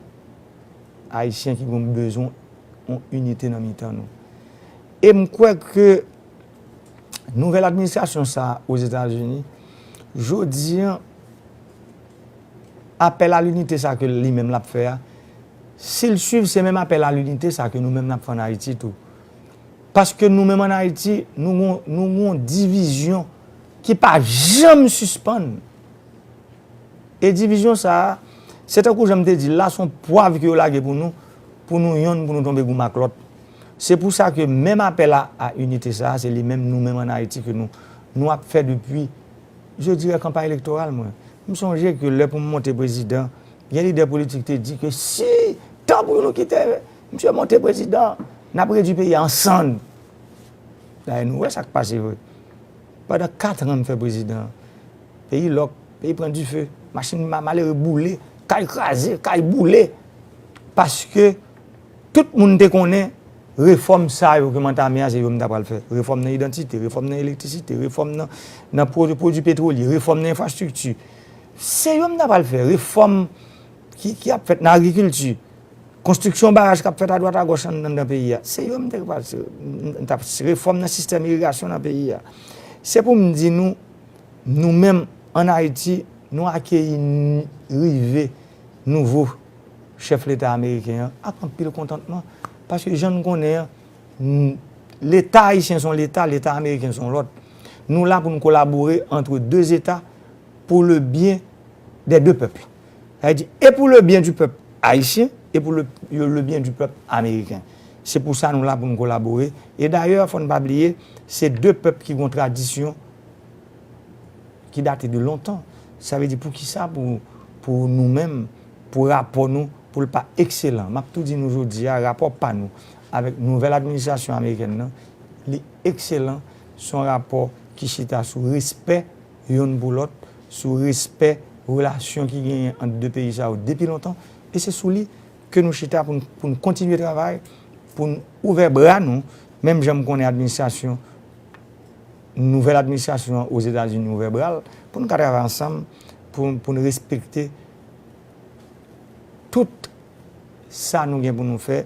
Ayisyen ki gen bezwen yon inite nan mitan nou. E m kwè ke nouvèl administrasyon sa a Ozetazini, jodi a, apèl a linite sa ke li menm l ap fè a, si l swiv, se menm apèl a linite sa ke nou menm n ap fè ann Ayiti tou. Paske nou menm ann Ayiti, nou gon, nou gon divizyon ki pa janm sispann. E divizyon sa a, se tankou jan m te di l la, se yon pwav ke yo lage pou nou, pou nou yonn, pou nou tonbe goum ak lòt. Se pou sa ke menm apèl a, a inite sa a, se li menm, nou menm ann Ayiti, ke nou, nou ap fè depi, je dirais, kanpay elektoral, mwen. M sonje ke lè pou m monte prezidan, gen lidè politik te di ke si, tanpri nou kite misye monte prezidan, n ap redui peyi a an sann. Dayè, nou wè sa k pase vre. Pandan kat an m fè prezidan, peyi lòk, peyi pran dife, machin ma-, malere boule, kay kraze, kay boule. Paske tout moun te konnen refòm sa yo ke m antame a, se yo m ta pral fè. Refòm nan idantite, refòm nan elektrisite, refòm nan, nan pwo-, pwodui petwolye, refòm nan enfrastrikti. Se yo m ta pral fè. Refòm ki, ki ap fèt nan agrikilti, konstriksyon baraj k ap fèt adwat agòch ann-, anndan peyi a. Se yo m te pral, m, m t ap refòm nan sistèm irigasyon nan peyi a. Se pou m di nou, nou menm ann Ayiti, nou akeyi n-, rive nouvo chèf leta ameriken an ak anpil kontantman. Paske jan n konnen an, n-, leta ayisyen se yon leta, leta ameriken se yon lòt. Nou la pou n kolabore entre deux États pour le bien des deux peuples. Sa vle di, e pou le byen di pèp ayisyen, e pou le, le byen di pèp ameriken. Se pou sa nou la pou n kolabore. E dayè, fò n pa bliye, se de pèp ki gon tradisyon ki date de lontan. Sa vle di, poukisa pou, pou nou menm, pou rapò nou, pou l pa ekselan? M ap tou di nou jodi a, rapò pa nou avèk nouvèl administrasyon amerikèn nan, li ekselan. Se yon rapò ki chita sou respè yonn pou lòt, sou respè relasyon ki genyen ant de peyi sa yo depi lontan. E se sou li ke nou chita pou n, pou n kontinye travay, pou n ouvè bra nou, menm jan m konnen administrasyon, nouvèl administrasyon an Ozetazini ouvè bra l, pou n ka travay ansanm, pou, pou n respekte tout sa nou gen pou nou fè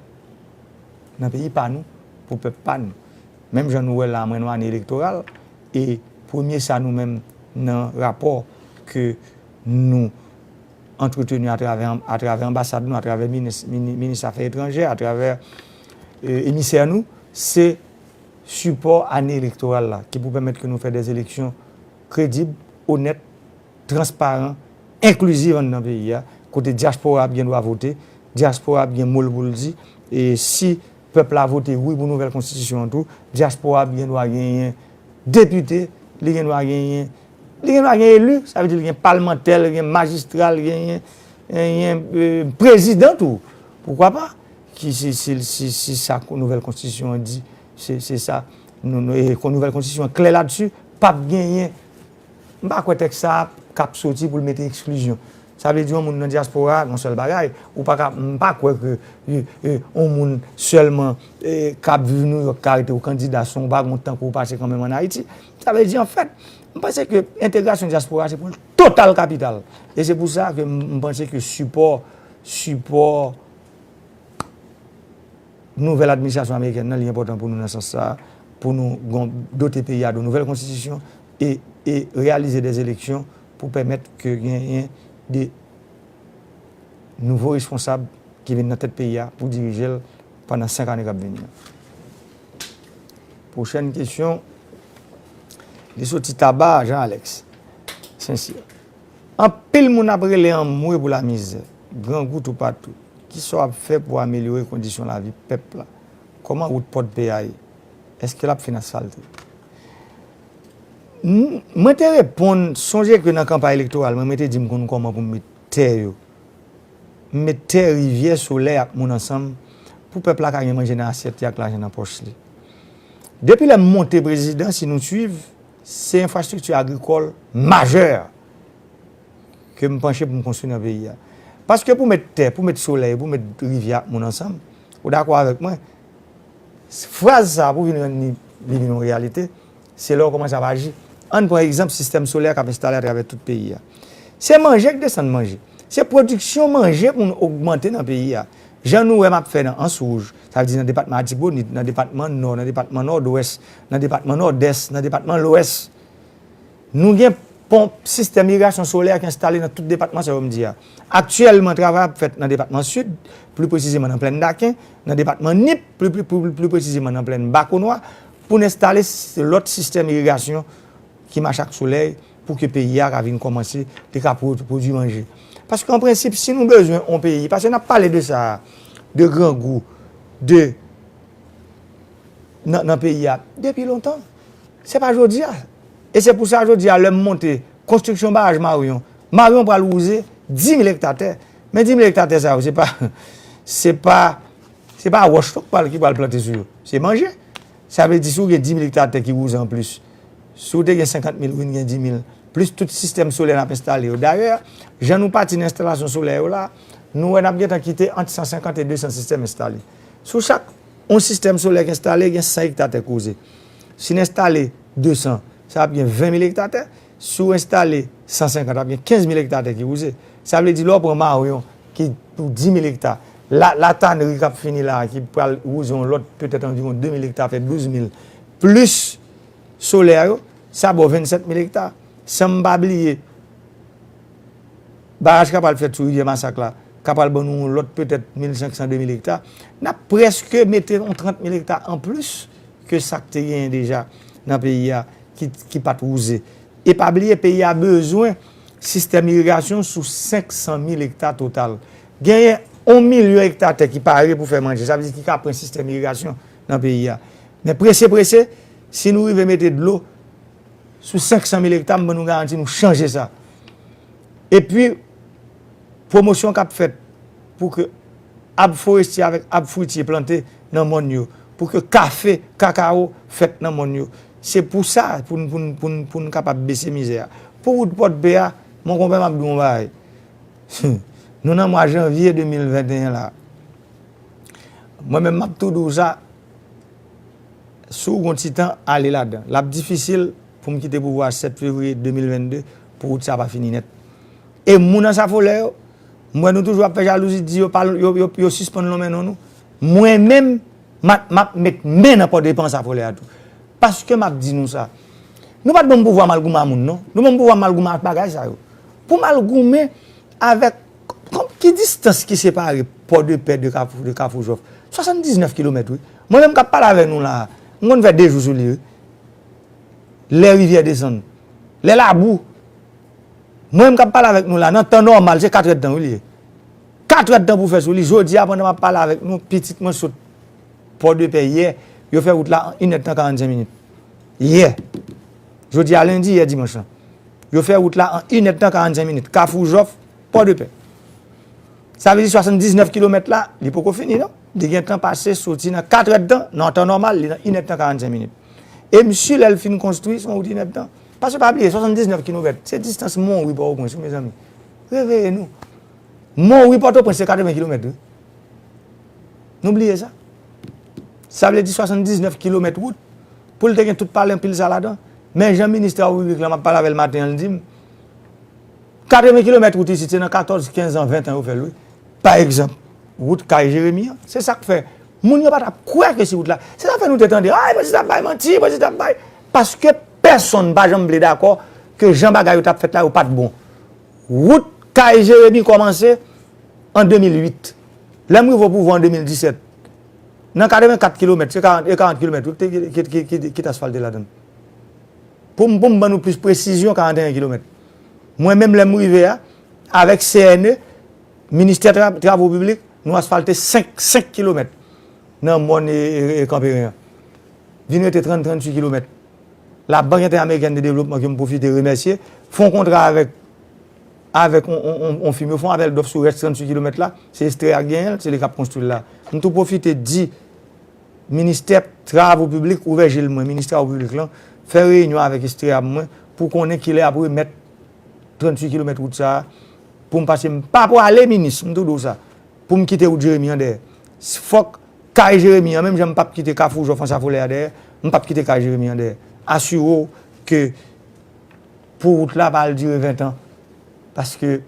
nan peyi pa nou, pou pèp pa nou. Menm jan nou wè la, mwen, nou ane elektoral, e premye sa nou menm nan rapò ke nou antreteni atravè, atravè anbasad nou, atravè minis, mini-, minis afè etranjè, atravè, e, emisè nou, se sipò ane elektoral la, ki pou pèmèt ke nou fè dè eleksyon kredib, onèt, transparan, enkliziv anndan peyi a, kote dyaspora ap gen dwa vote, dyaspora ap gen mo l pou l di, e si pèp la vote wi pou nouvèl konstitisyon an tou, dyaspora ap gen dwa genyen depite, li gen dwa genyen, li gen dwa gen eli, sa vle di li gen palmantè, li gen majistra, li genyen, genyen, e, prezidan tou. Poukwa pa? Ki si, si, si, si sa nouvèl konstitisyon an di, se, se sa. Nou, nou, e, kon nouvèl konstitisyon an klè ladsi, p ap genyen. M pa kwè tèks sa a k ap soti pou l mete eksklizyon. Sa vle di yon moun nan dyaspora, yon sèl bagay, ou pa ka, m pa kwè ke, e, e, yon moun sèlman, e, k ap viv Nouyòk ka rete w kandida san w pa gon tan pou w pase kanmenm ann Ayiti. Sa vle di, anfèt, m panse ke entegrasyon dyaspora se pou l total kapital. E se pou sa ke m, m panse ke sipò, sipò nouvèl administrasyon amerikèn nan, li enpòtan pou nou nan sans sa a, pou nou gon, dote peyi a de nouvèl konstitisyon e, e reyalize dè eleksyon pou pèmèt ke genyen de nouvo responsab ki vin nan tèt peyi a pou dirije l pandan senk ane k ap vini an. Pwochèn kesyon, li soti Taba, Jean Alex Saint-Cyr. Anpil moun ap rele anmwe pou lamizè, grangou toupatou. Kisa w ap fè pou amelyore kondisyon lavi pèp la? Kòman wout Pòdpè a ye? Èske l ap fin asfalte? M, mwen te reponn, sonje ke nan kanpay elektoral mwen, mwen te di m konn kòman pou m met tè yo. M met tè, rivyè, solèy ak moun ansanm pou pèp la ka gen manje nan asyèt li ak lajan nan pòch li. Depi lè m monte prezidan, si nou swiv, se enfrastrikti agrikòl majè ke m panche pou m konstwi nan peyi a. Paske pou met tè, pou met solèy, pou met rivyè ak moun ansanm, ou dakò avèk mwen, fraz sa a, pou vin rann li, li vin yon reyalite, se lè w kòmanse ap aji. Ann pran egzanp sistèm solè k ap enstale atravè tout peyi a. Se manje k desann manje. Se pwodiksyon manje pou n ogmante nan peyi a. Jan nou wè m ap fè nan Ans Wouj, sa vle di nan depatman Atibonit, nan depatman Nò, nan depatman Nòdwès, nan depatman Nòdès, nan depatman Lwès. Nou gen ponp, sistèm irigasyon solè ki enstale nan tout depatman sa yo m di a. Aktyèlman, travay ap fèt nan depatman Sid, pli presizeman nan Plèn Daken, nan depatman Nip, pli, pli, pli, pli presizeman nan Plèn Bakonwa, pou n enstale s-, lòt sistèm irigasyon ki mache ak solèy pou ke peyi a ka vin kòmanse, li ka pwo-, pwodui manje. Paske an prensip, si nou bezwen yon peyi, paske n ap pale de sa, de grangou, de nan, nan peyi a depi lontan. Se pa jodi a. E se pou sa jodi a, lè m monte konstriksyon baraj Marion, Marion pral wouze dis mil ekta tè. Men dis mil ekta tè sa yo, se pa, se pa, se pa wòch non k pral, ki pral plante sou yo. Se manje. Sa vle di, si w gen dis mil ekta tè ki wouze anplis, si w te gen senkant mil, w vin gen dis mil, plis tout sistèm solè n ap enstale yo. Dayè, jan nou pati nan enstalasyon solè yo la, nou wè n ap gentan kite ant san senkant e de san sistèm enstale. Sou chak yon sistèm solè k enstale, gen san ekta tè k wouze. Si n enstale de san, sa ap gen ven mil ekta tè. Si w enstale san senkant, ap gen kenz mil ekta tè ki wouze. Sa vle di, lè w pran Marion, ki pou dis mil ekta, la, La Tannerie k ap fini la, ki pral wouze yon lòt, petèt anviwon de mil ekta, fè douz mil, plis solè yo, sa ba w vennsèt mil ekta. San m pa bliye, baraj k ap pral fèt sou Rivyè Masak la, k ap pral ban nou yon lòt petèt mil senk san, de mil ekta, n ap prèske mete yon trant mil ekta anplis ke sa k te genyen deja nan peyi a ki, ki pa t wouze. E pa bliye, peyi a bezwen sistèm irigasyon sou senk san mil ekta total. Genyen yon milyon ekta tè ki pare pou fè manje, sa vle di ki ka pran sistèm irigasyon nan peyi a. Men prese, prese, si nou rive mete dlo sou senk san mil ekta, m ban nou garanti nou chanje sa. Epi, pwomosyon k ap fèt pou ke ab forestye avèk ab fwitye plante nan mòn yo, pou ke kafe, kakawo fèt nan mòn yo. Se pou sa, pou n, pou n, pou n, pou n kapab bese mizè a. Pou wout Pòdpè a, monkonpè, m ap di w yon bagay. Nou nan mwa janvye de mil venteyen la. Mwen menm, m ap tou di w sa, si w gen yon ti tan, ale ladan. L ap difisil pou m kite pouvwa a sèt fevriye de mil vennde pou wout sa pa fini nèt. E moun Ansafolè yo, m wè nou toujou ap fè jalouzi, di yo pa, yo, yo, yo sispann lonmen non nou. Mwen menm, m ap, m ap met men nan pòdepe Ansafolè a tou. Paske m ap di nou sa. Nou pa t ban m pouvwa m al goumen a moun non. Nou ban m pouvwa m al goumen ak bagay sa yo. Pou m al goumen avèk, kon, ki distans ki separe Pòdepè de Kafou, de Kafou Jòf? Swasanndiznèf kilomèt, wi. Mwen menm k ap pale avè nou la a, m konn fè de jou sou li, wi. Lè rivyè desann, lè labou. Mwen menm k ap pale avèk nou la, nan tan nòmal, se katrèdtan, wi, li ye. Katrèdtan pou fè sou li. Jodi a, pandan m ap pale avèk nou, pitit mwen sot Pòdepè yè, yo fè wout la an inèdtan karannsenk minit. Yè. Jodi a lendi, yè dimanch lan. Yo fè wout la an inèdtan karannsenk minit. Kafou Jòf, Pòdepè. Sa vle di swasanndiznèf kilomèt la, li poko fini non. Li gentan pase, soti nan katrèdtan, nan tan nòmal, li nan inèdtan karannsenk minit. E m si lè l fin konstwi, se yon wout inèdtan. Paske pa bliye, swasanndiznèf kilomèt, se distans Monwi Pòtoprens, wi, mezanmi. Reveye nou. Monwi Pòtoprens se katreven kilomèt, wi. Nou bliye sa. Sa vle di swasanndiznèf kilomèt wout, pou l te gen tout pale anpil sa ladan. Men jan minis travo piblik la, m ap pale avè l maten an, l di m, katreven kilomèt wout isit, se nan katòz, kenz an, ven an yo fè l, wi. Pa egzanp, wout kay Jeremi an. Se sa k fè moun yo pa t ap kwè ke se wout la. Se sa k fè nou te tande, ay, prezidan ap bay manti, prezidan ap bay. Paske pèsonn pa janm vle dakò ke jan bagay yo t ap fèt la, yo pa t bon. Wout kay Jeremi kòmanse an de mil uit. Lè m rive o pouvwa an de mil disèt, nan katrevenkat kilomèt, se karant, e karant kilomèt, wi, ki, ki, ki, ki, ki t asfalte ladan l. Pou m, pou m ban nou plis presizyon, karanteyen kilomèt. Mwen menm, lè m rive a, avèk C N E, Ministè Tra-, Travo Piblik, nou asfalte senk, senk kilomèt nan mòn e, e, e Kanperen an. Vin rete trant, tranntuit kilomèt. Labank Entèamerikèn de Devlopman, ke m pwofite remèsye, fè yon kontra avèk, avèk on, on, on, on fim, yo fè yon apèl dòf sou rès tranntuit kilomèt la, se Estrè a k genyen l, se li k ap konstwi l la. M tou pwofite di Ministè Travo Piblik ouvè je l mwen, Minis Travo Piblik lan, fè reyinyon avèk Estrè a mwen, pou konnen kilè y ap remèt tranntuit kilomèt wout sa a, pou m pase, m pa prale minis, m tou di w sa, pou m kite wout Jeremi an dèyè. Fòk kay Jeremi an, menm jan m p ap kite Kafou Jòf Ansafolè a dèyè, m p ap kite kay Jeremi an dèyè. Asire w ke pou wout la pa al dire ven an. Paske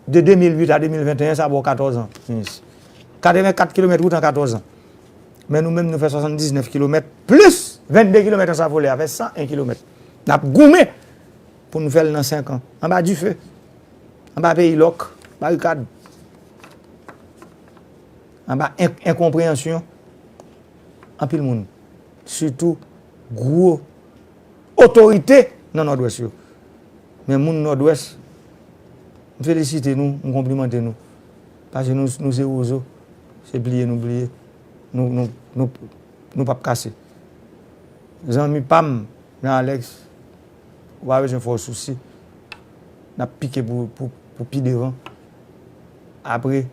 de de mil uit a de mil venteyen, sa ba w katòz an, minis. Katrevenkat kilomèt wout an katòz an. Men nou menm, nou fè swasanndiznèf kilomèt plis vennde kilomèt Ansafolè a, fè san en kilomèt. N ap goumen pou n fè l nan senk an. Anba dife, anba peyi lòk, barikad, anba en-, enkonpreyansyon anpil moun. Sitou gwo otorite nan Nòdwès yo. Men moun Nòdwès, m felisite nou, m konplimante nou. Paske nou, nou se wozo, se pliye nou pliye. Nou, nou, nou, nou p ap kase. Zanmi pa m, Jean Alex, ou pa bezwen fè w sousi. N ap pike pou, pou, pou pi devan. Apre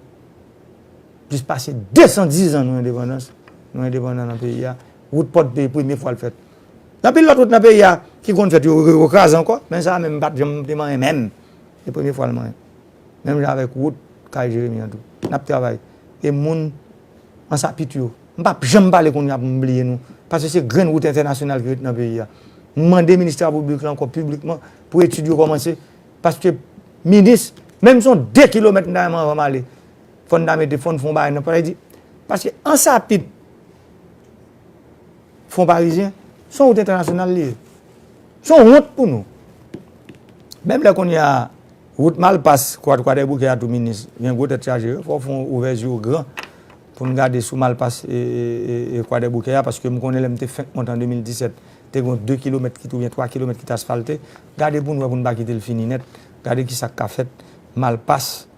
plis pase de san diz an nou endepandans, nou endepandan nan peyi a. Wout Pòdpe premye fwa l fèt. Gen anpil lòt wout nan peyi a ki konn fèt, yo, yo, yo kraze ankò, men sa menm m pa t janm te manyen menm. Se premye fwa l manyen. Menm jan avèk wout Kay Jeremi an tou. N ap travay. E moun Ansapit yo, m p ap janm pale kounye a pou m bliye nou. Paske se grenn wout entènasyonal ki ret nan peyi a. M mande minis travo piblik la ankò piblikman pou etid yo kòmanse. Paske minis, menm si se yon de kilomèt m ta renmen anvan m ale, fò n ta mete, fò n fè yon bagay nan, paske, paske Ansapit, Fon Parizyen, se yon wout entènasyonal li ye. Se yon wont pou nou. Menm lè kounye a, wout Malpas, Kwa, Kwadèboukè a tou minis, gen gwo tèt chaje, fò w fè yon ouvè zye w gran pou n gade sou Malpas e, e, e, e Kwadèboukè a, paske m konnen lè m te fenk monte an de mil disèt, te gen yon de kilomèt ki, oubyen twa kilomèt ki t asfalte. Gade pou n wè pou n pa kite l fini nèt. Gade ki sa k ka fèt. Malpas,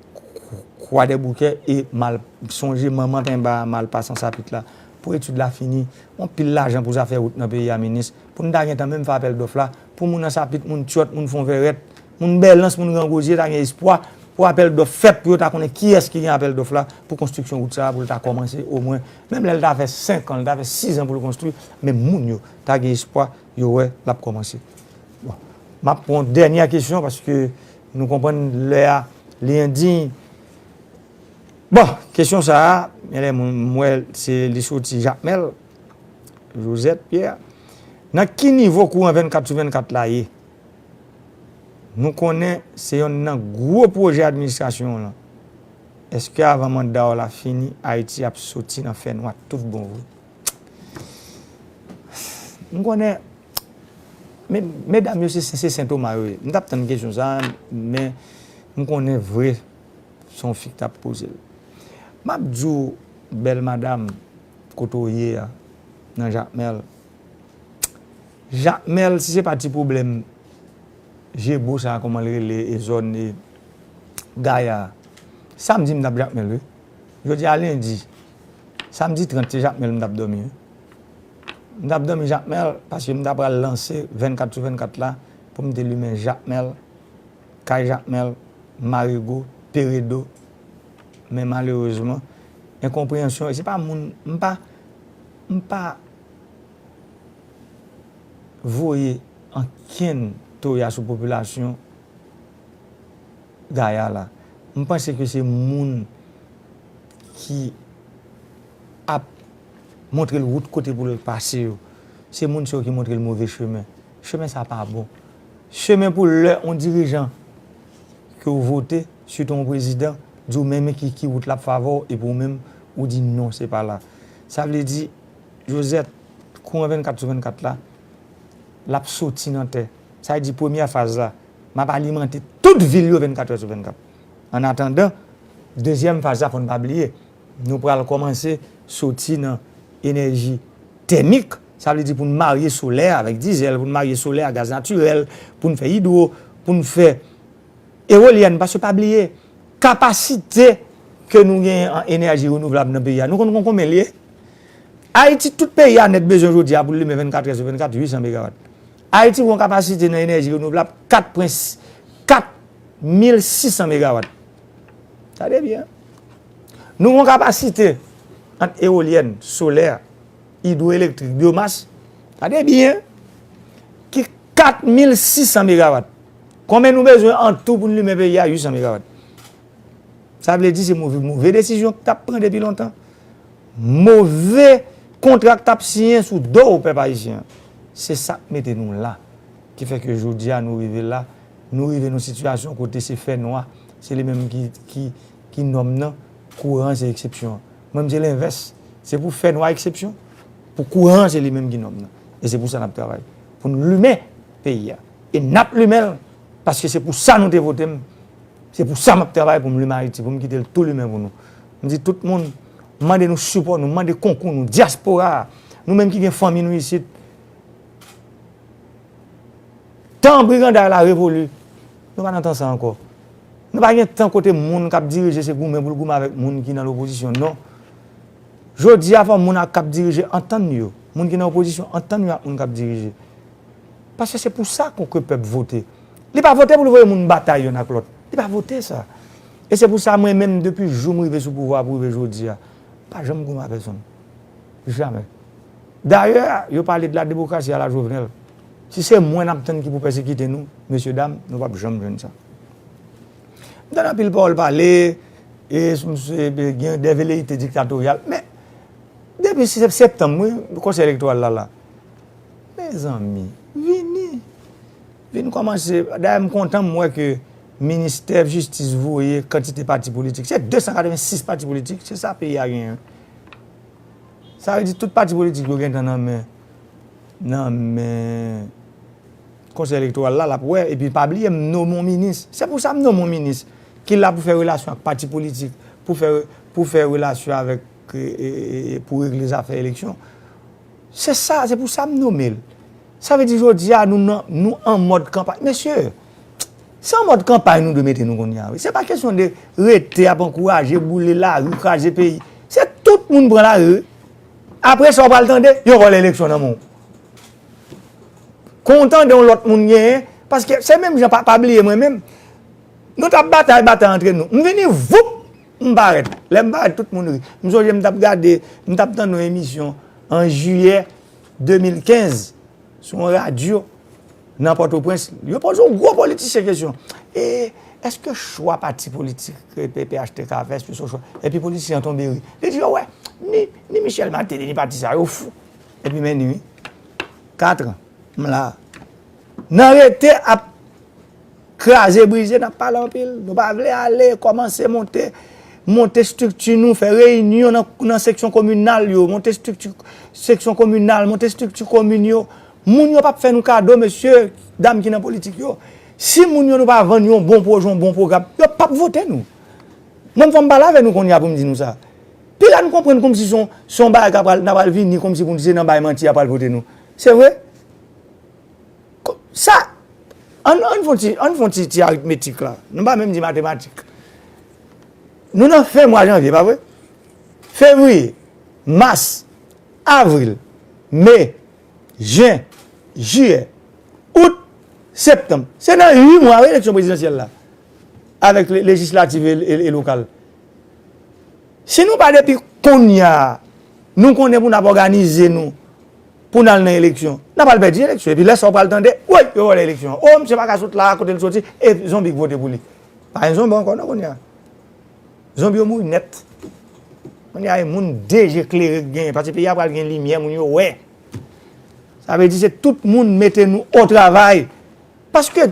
Kwadèboukè e Mal-, sonje manman penba a, Malpas Ansapit la. Pou etid la fini, yon pil lajan pou zafè wout nan peyi a, minis. Pou n ta gentan menm fè apèl dòf la, pou moun Ansapit, moun Tyòt, moun Fonvèrèt, moun Bèlans, moun Gran Gwozye ta gen espwa pou apèl dòf fèt, pou yo ta konnen kiyès ki gen apèl dòf la, pou konstriksyon wout sa a, pou l ta kòmanse omwen. Menm lè l ta fè senk an, l ta fè sis an pou l konstwi, men moun yo ta gen espwa, yo wè l ap kòmanse. Bon, m ap pran yon dènyè kesyon paske nou konprann lè a li endiy. Bon, kesyon sa a, men lè moun, m wè se li soti Jakmèl, Josette Pierre. Nan ki nivo kouran vennkat sou vennkat la ye? Nou konnen se yonn nan gwo pwojè administrasyon w lan. Èske avan manda w la fini, Ayiti ap soti nan fènwa tout bon vre? M konnen, men, medam yo se, se Sen Toma yo ye. M t ap tann kesyon sa a, men m konnen vre se yon fi k t ap poze l. M ap di w, bèl madam, kote w ye a, nan Jakmèl. Jakmèl, si se pa ti pwoblèm Jebo sa a, kòman l rele, e zòn, e Gaya a. Samdi m t ap Jakmèl, wi. Jodi a lendi. Samdi trant, se Jakmèl m t ap dòmi, wi. M t ap dòmi Jakmèl, paske m ta pral lanse vennkat sou vennkat la, pou m te limen Jakmèl, kay Jakmèl, Marigo, Peredo. Men malerezman, enkonpreyansyon, e se pa moun, m pa, m pa voye ankenn toya sou popilasyon Gaya la. M panse ke se moun ki ap montre l wout kote pou l pase yo. Se moun sa yo ki montre l move chemen. Chemen sa pa bon. Chemen pou lè yon dirijan ke w vote, sitou yon prezidan, di w men, men ki, ki wout l ap favè w, epi w menm, ou di non, se pa la. Sa vle di, Josette, kouran vennkat sou vennkat la, l ap soti nan tè. Sa vle di premyè faz la, m ap alimante tout vil yo vennkat è sou vennkat. Annatandan, dezyèm faz la, fò n pa bliye, nou pral kòmanse soti nan enèji tèmik, sa vle di pou n marye solè avèk dizèl, pou n marye solè a gaz natirèl, pou n fè idwo, pou n fè ewolyèn, paske pa bliye, kapasite ke nou genyen an enèji renouvlab nan peyi a, nou konn konn konbyen l ye? Ayiti, tout peyi a nèt bezwen jodi a pou l limen vennkat è sou vennkat, uit san megawat. Ayiti gen yon kapasite nan enèji renouvlab kat pwen, kat mil sis san megawat. Tande byen. Nou gen yon kapasite ant ewolyèn, solè, idwoelektrik, byomas, tande byen, ki kat mil sis san megawat. Konbyen nou bezwen an tou pou n limen peyi a? Uit san megawat. Sa vle di se move, move desizyon k t ap pran depi lontan. Move kontra k t ap siyen sou do pèp ayisyen an. Se sa k mete nou la. Ki fè ke jodi a nou rive la, nou rive nan sitiyasyon kote se fènwa, se li menm ki, ki, ki nòm nan, kouran se eksepsyon an. Mwen, m se lenvès. Se pou fènwa eksepsyon, pou kouran se li menm ki nòm nan. E se pou sa n ap travay. Pou n limen peyi a. E n ap limen l, paske se pou sa nou te vote m. Se pou sa m ap travay pou m limen Ayiti, pou m kite l tou limen pou nou. M di tout moun, m mande nou sipò nou, m mande konkou nou, dyaspora a, nou menm ki gen fanmi nou isit, Tan briganday la revoli. Nou pa nan tan sa ankò. Nou pa gen tan kote moun k ap dirije se goumen pou l goumen avèk moun ki nan lopozisyon, non. Jodi a, fò moun k ap dirije antann yo. Moun ki nan opozisyon antann yo ak moun k ap dirije. Paske se pou sa ke pèp vote. Li pa vote pou l voye moun batay youn ak lòt. Li pa vote sa. E se pou sa mwen menm, depi jou m rive sou pouvwa pou rive jodi a, m pa janm goumen ak pèsonn. Jamè. Dayè, yo pale de la demokrasi a la Jovenel. Si se mwen n ap tann ki pou pèsekite nou, mesye dam, nou p ap janm jwenn sa. M tande anpil pawòl pale, e sou misye gen de veleyite diktatoryal. Men, depi se septanm, wi, konsèy elektoral la la. Mezanmi, vini. Vin kòmanse. Dayè, m kontan m wè ke ministè jistis voye kantite pati politik. Se de san katrevensis pati politik, se sa peyi a genyen. Sa vle di tout pati politik yo gentan nan men, nan men konsèy elektoral la, l ap wè, epi pa bliye m nonmen yon minis. Se pou sa m nonmen yon minis ki la pou fè relasyon ak pati politik, pou fè, pou fè relasyon avèk, e, e, e, pou regle zafè eleksyon. Se sa, se pou sa m nonmen l. Sa vle di jodi a nou nan, nou an mòd kanpay. Mesye, se an mòd kanpay nou dwe mete nou kounye a, wi. Se pa kesyon de rete ap ankouraje, boule lari, kraze peyi. Se tout moun pran lari, wi. Apre sa, w pral tande, yo vòlè eleksyon nan men w. Kon w tande yon lòt moun genyen, paske se menm jan, pa, pa bliye mwen menm. Nou t ap batay, batay antre nou. M vini, voup, m parèt. Lè m parèt, tout moun ri. M sonje m t ap gade, m t ap tande yon emisyon an jiyè de mil kenz sou yon radyo nan Pòtoprens. Yo poze yon gwo politisyen kesyon. E èske chwa pati politik ke P P H T K fè, èske se yon chwa? Epi politisyen an tonbe ri. Li di, yo wè, ni, ni Michel Martelly, ni pati sa, yo fou. Epi men ni, wi. Kat an, m la. Nan rete ap kraze brize, n ap pale anpil. Nou pa vle ale, kòmanse monte, monte estrikti nou, fè reyinyon nan, nan seksyon kominal yo, monte estrikti seksyon kominal, monte estrikti komin yo. Moun yo p ap fè nou kado, mesye, dam ki nan politik yo. Si moun yo nou pa vann yon bon pwojè, yon bon pwogram, yo p ap vote nou. Mwen, fò m pale avè nou kounye a pou m di nou sa. Piga n konprann kòmsi se yon, se yon bagay k ap pral, n ap pral vini kòmsi pou n se nan bay manti y ap pral vote nou. Se vre? Ko-, sa, ann, ann fè yon ti, ann fè yon ti, ti aritmetik la. Nou pa menm di matematik. Nou nan fen mwa janvye, pa vre? Fevriye, mas, avril, me, jen, jiyè, out, septanm. Se nan uit mwa, wi, eleksyon prezidansyèl la. Avèk le-, lejislatif e, e, e lokal. Si nou pa depi kounye a, nou konnen pou n ap òganize nou, pou n al nan eleksyon, n ap al pèdi eleksyon. Epi lè sa w pral tande, woy, yo vòlè eleksyon. O, misye pa ka sot la, kote l soti, e zonbi k vote pou li. Pa gen zonbi ankò non kounye a. Zonbi yo mouri nèt. Kounye a, e moun de je klere k genyen, paske peyi a pral gen limyè, moun yo wè. Sa vle di se tout moun mete nou o travay. Paske,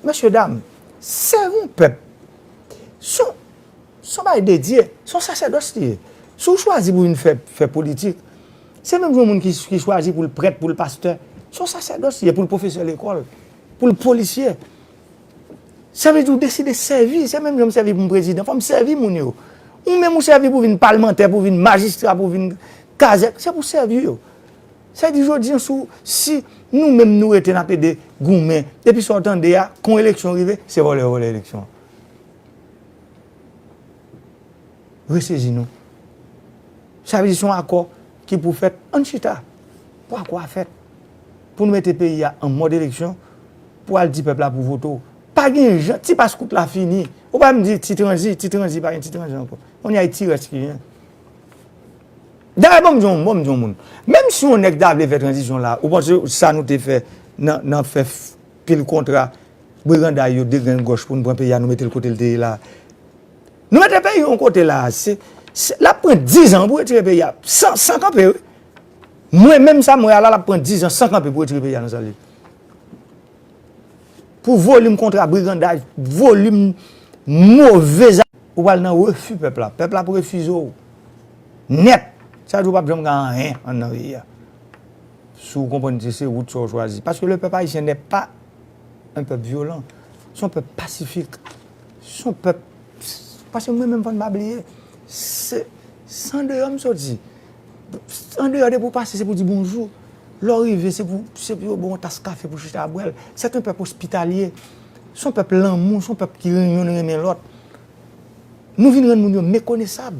mesye dam, sèvi yon pèp, se yon, se yon bagay dedye, se yon sasèdòs li ye. Si w chwazi pou vin fè, fè politik, se menm jan yon moun ki, ki chwazi pou l prèt, pou l pastè, se yon sasèdòs li ye, pou l pwofesè lekòl, pou l polisye. Sa vle di w deside sèvi, se menm jan m sèvi pou m prezidan, fò m sèvi moun yo. Ou menm ou sèvi pou vin palmantè, pou vin majistra, pou vin kazèk, se pou sèvi yo. Sa vle di jodi an, si, si nou menm nou rete n ap ede goumen, epi sa w tande a, kon eleksyon rive, se vòlè yo vòlè eleksyon an. Resezi nou. Sa vle di se yon akò ki pou fèt. Ann chita pou akò a fèt. Pou nou mete peyi a an mòd eleksyon, pou al di pèp la pou vote w. Pa gen jan, ti pas kout la fini. Ou pa m di ti tranzi, ti tranzi, pa gen ti tranzi ankò. Kounye a e ti rès ki gen. Dayè, ban m di yon, ban m di yon moun. Menm si yon nèg ta vle fè tranzisyon la, ou panse sa nou te fè nan, nan fè f-, pil kontra, briganday yo degrengòch pou n pran peyi a, nou mete l kote l te ye la. Nou mete peyi yon kote la, se, se, l ap pran diz an pou retire peyi a, san, san kanpe, wi. Mwen menm sa m wè a la, l ap pran diz an san kanpe pou retire peyi a nan sa l ye. Pou volim kontra briganday, volim move zafè, ou pral nan refi pèp la. Pèp la ap refize w nèt. Sa vle di w p ap janm gen anyen anndan peyi a. Si w konprann se, se wout sa w chwazi. Paske le peuple haïtien n'est pas un peuple violent. Se yon pèp pasifik. Se yon pèp, paske mwen menm fò n pa bliye, se, se andeyò m soti. Andeyò depi w pase se pou di bonjou. Lè w rive, se pou, se pou yo ba w yon tas kafe pou chita bwè l. C'est un peuple hospitalier. Se yon pèp lanmou, se yon pèp ki ren- youn renmen lòt. Nou vin rann moun yo mekonesab.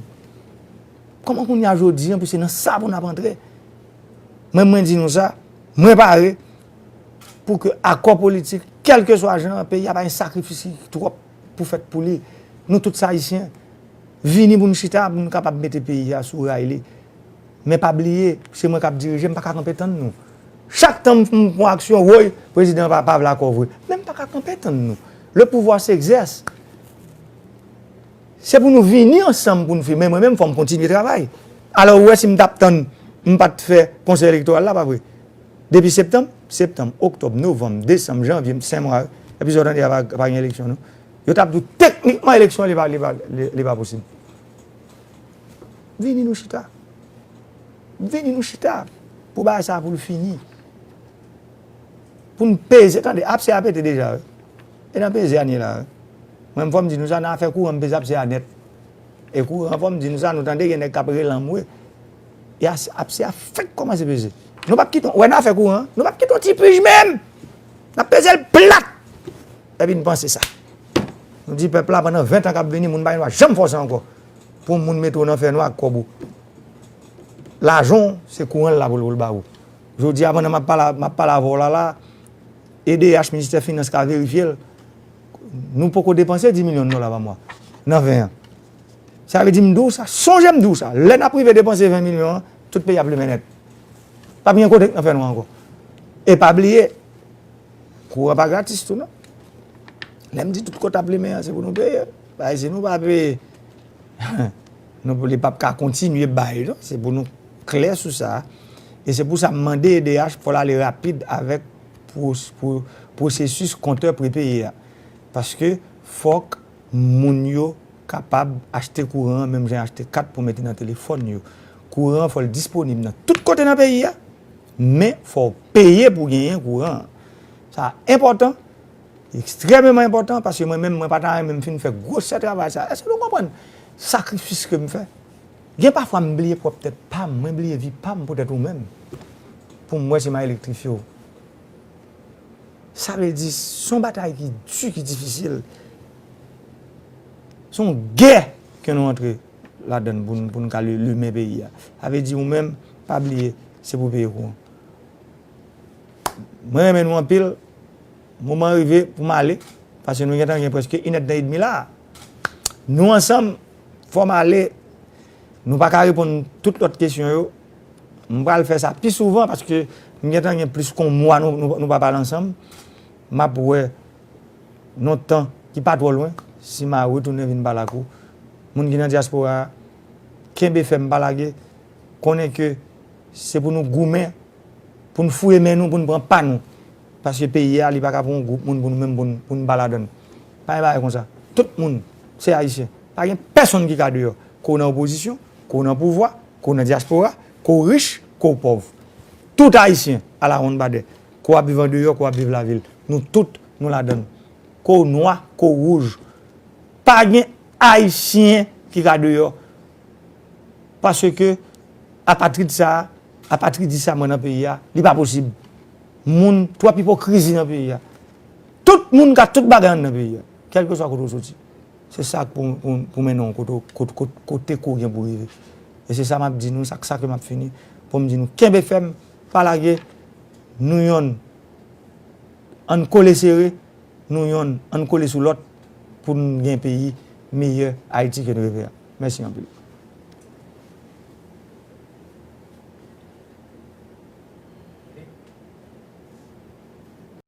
Kòman kounye a jodi an, pou se nan sa pou n ap antre? Mwen, mwen di nou sa, mwen pare pou ke akò politik, kèlkeswa jan, peyi a pa gen sakrifis ki twòp pou fèt pou li. Nou tout se Ayisyen. Vini pou n chita, pou n kapab mete peyi a sou ray li. Men pa bliye, se mwen k ap dirije, m pa ka kanpe tann nou. Chak tan m pran aksyon, woy, prezidan pa, pa vle akò vre. Men m pa ka kanpe tann nou. Le pouvoir s'exerce. Se pou nou vini ansanm pou n fè. Men mwen menm, fò m kontinye travay. Alò, ou wè, si m t ap tann, m pa t fè konsèy elektoral la, pa vre? Depi septanm, septanm, oktòb, novanm, desanm, janvye, senk mwa, epi sa w tande a pa, pa gen eleksyon, non. Yo t ap di w, teknikman, eleksyon, li pa, li pa, li, li pa posib. Vini nou chita. Vini nou chita. Pou bagay sa a, pou l fini. Pou n peze, tande, apse a pete deja, wi. E nan peze a n ye la, wi. Mwen, fò m di nou sa, nan afè kouran, m peze apse a nèt. E kouran, fò m di nou sa, nou tande gen nèg k ap rele anmwe. E a, apse a fèk kòmanse peze. Nou p ap kite, wè nan afè kouran, nou p ap kite yon ti pij menm. N ap peze l plat. Epi n panse sa. Nou di pèp la, pandan ven tan k ap vini, moun pa gen dwa janm fòse ankò. Pou yon moun mete w nan fènwa ak kòb ou. Lajan w, se kouran l la pou l, pou l ba ou. Jodi a, pandan m ap pale, m ap pale avè w la, la, E D H, Ministè Finans ka verifye l. Nou poko depanse dis milyon dola pa mwa nan ven an. Sa vle di, m di w sa, sonje m di w sa, lè n ap rive depanse ven milyon an, tout peyi ap limen nèt. P ap gen kote k nan fènwa ankò. E pa bliye, kouran pa gratis tou, non. Lè m di tout kote ap limen an, se pou nou peye. Paske si nou pa peye, nou, li p ap ka kontinye bay, non. Se pou nou klè sou sa. E se pou sa m mande E D H pou l ale rapid avèk pwo-, pwo-, pwosesis kontè prepeye a. Paske fòk moun yo kapab achte kouran an, menm jan achte kat pou mete nan telefòn yo. Kouran an, fò l disponib nan tout kote nan peyi a, men fò w peye pou genyen kouran an. Sa enpòtan, ekstrèmeman enpòtan, paske mwen menm, mwen pa ta renmen m fin fè gwosè travay sa. Èske nou konprann sakrifis ke m fè? Gen pafwa m bliye pwòp tèt pa m, mwen bliye vi pa m poutèt ou menm. Pou m wè si m a elektrifye w. Sa vle di, se yon batay ki di, ki difisil. Se yon gè ke nou antre ladann pou n, pou n ka li-, limen peyi a. Sa vle di, ou menm, pa bliye, se pou peye kouran. Mwen renmen nou anpil. Moman rive pou m ale, paske nou gentan gen prèske inèdtan edmi la. Nou ansanm, fò m ale. Nou pa ka reponn tout lòt kesyon yo. M pral fè sa pi souvan paske m gentan gen plis ke yon mwa nou, nou, nou pa pale ansanm. M ap wè nan yon tan ki pa twò lwen, si m a retounen vin pale ak ou. Moun ki nan dyaspora a, kenbe fèm, pa lage. Konnen ke se pou nou goumen, pou n fouye men nou, pou n pran pa nou. Paske peyi a, li pa ka pou yon gwoup moun, pou nou menm, pou n, pou n pa ladann. Pa gen bagay konsa. Tout moun, se Ayisyen. Pa gen pèsonn ki ka deyò. Ke w nan opozisyon, ke w nan pouvwa, ke w nan dyaspora, ke w rich, ke w pòv. Tout Ayisyen, alawonnbadè. Ke w ap viv andeyò, ke w ap viv lavil. Nou tout, nou ladann. Ke w nwa, ke w wouj. Pa gen Ayisyen ki ka deyò. Paske apatrid sa a, apatridis sa mwen nan peyi a, li pa posib. Moun, twòp ipokrizi nan peyi a. Tout moun ka tout bagay anndan peyi a, kèlkeswa kote w soti. Se sa k pou, pou, pou mennen w kote, kote, kote, kote ke w gen pou rive. E se sa m ap di nou, sa, sa ke m ap fini, pou m di nou, kenbe fèm, pa lage, nou yonn, ann kole sere, nou yonn, ann kole sou lòt, pou n gen peyi meyè Ayiti ke n reve a. Mèsi anpil.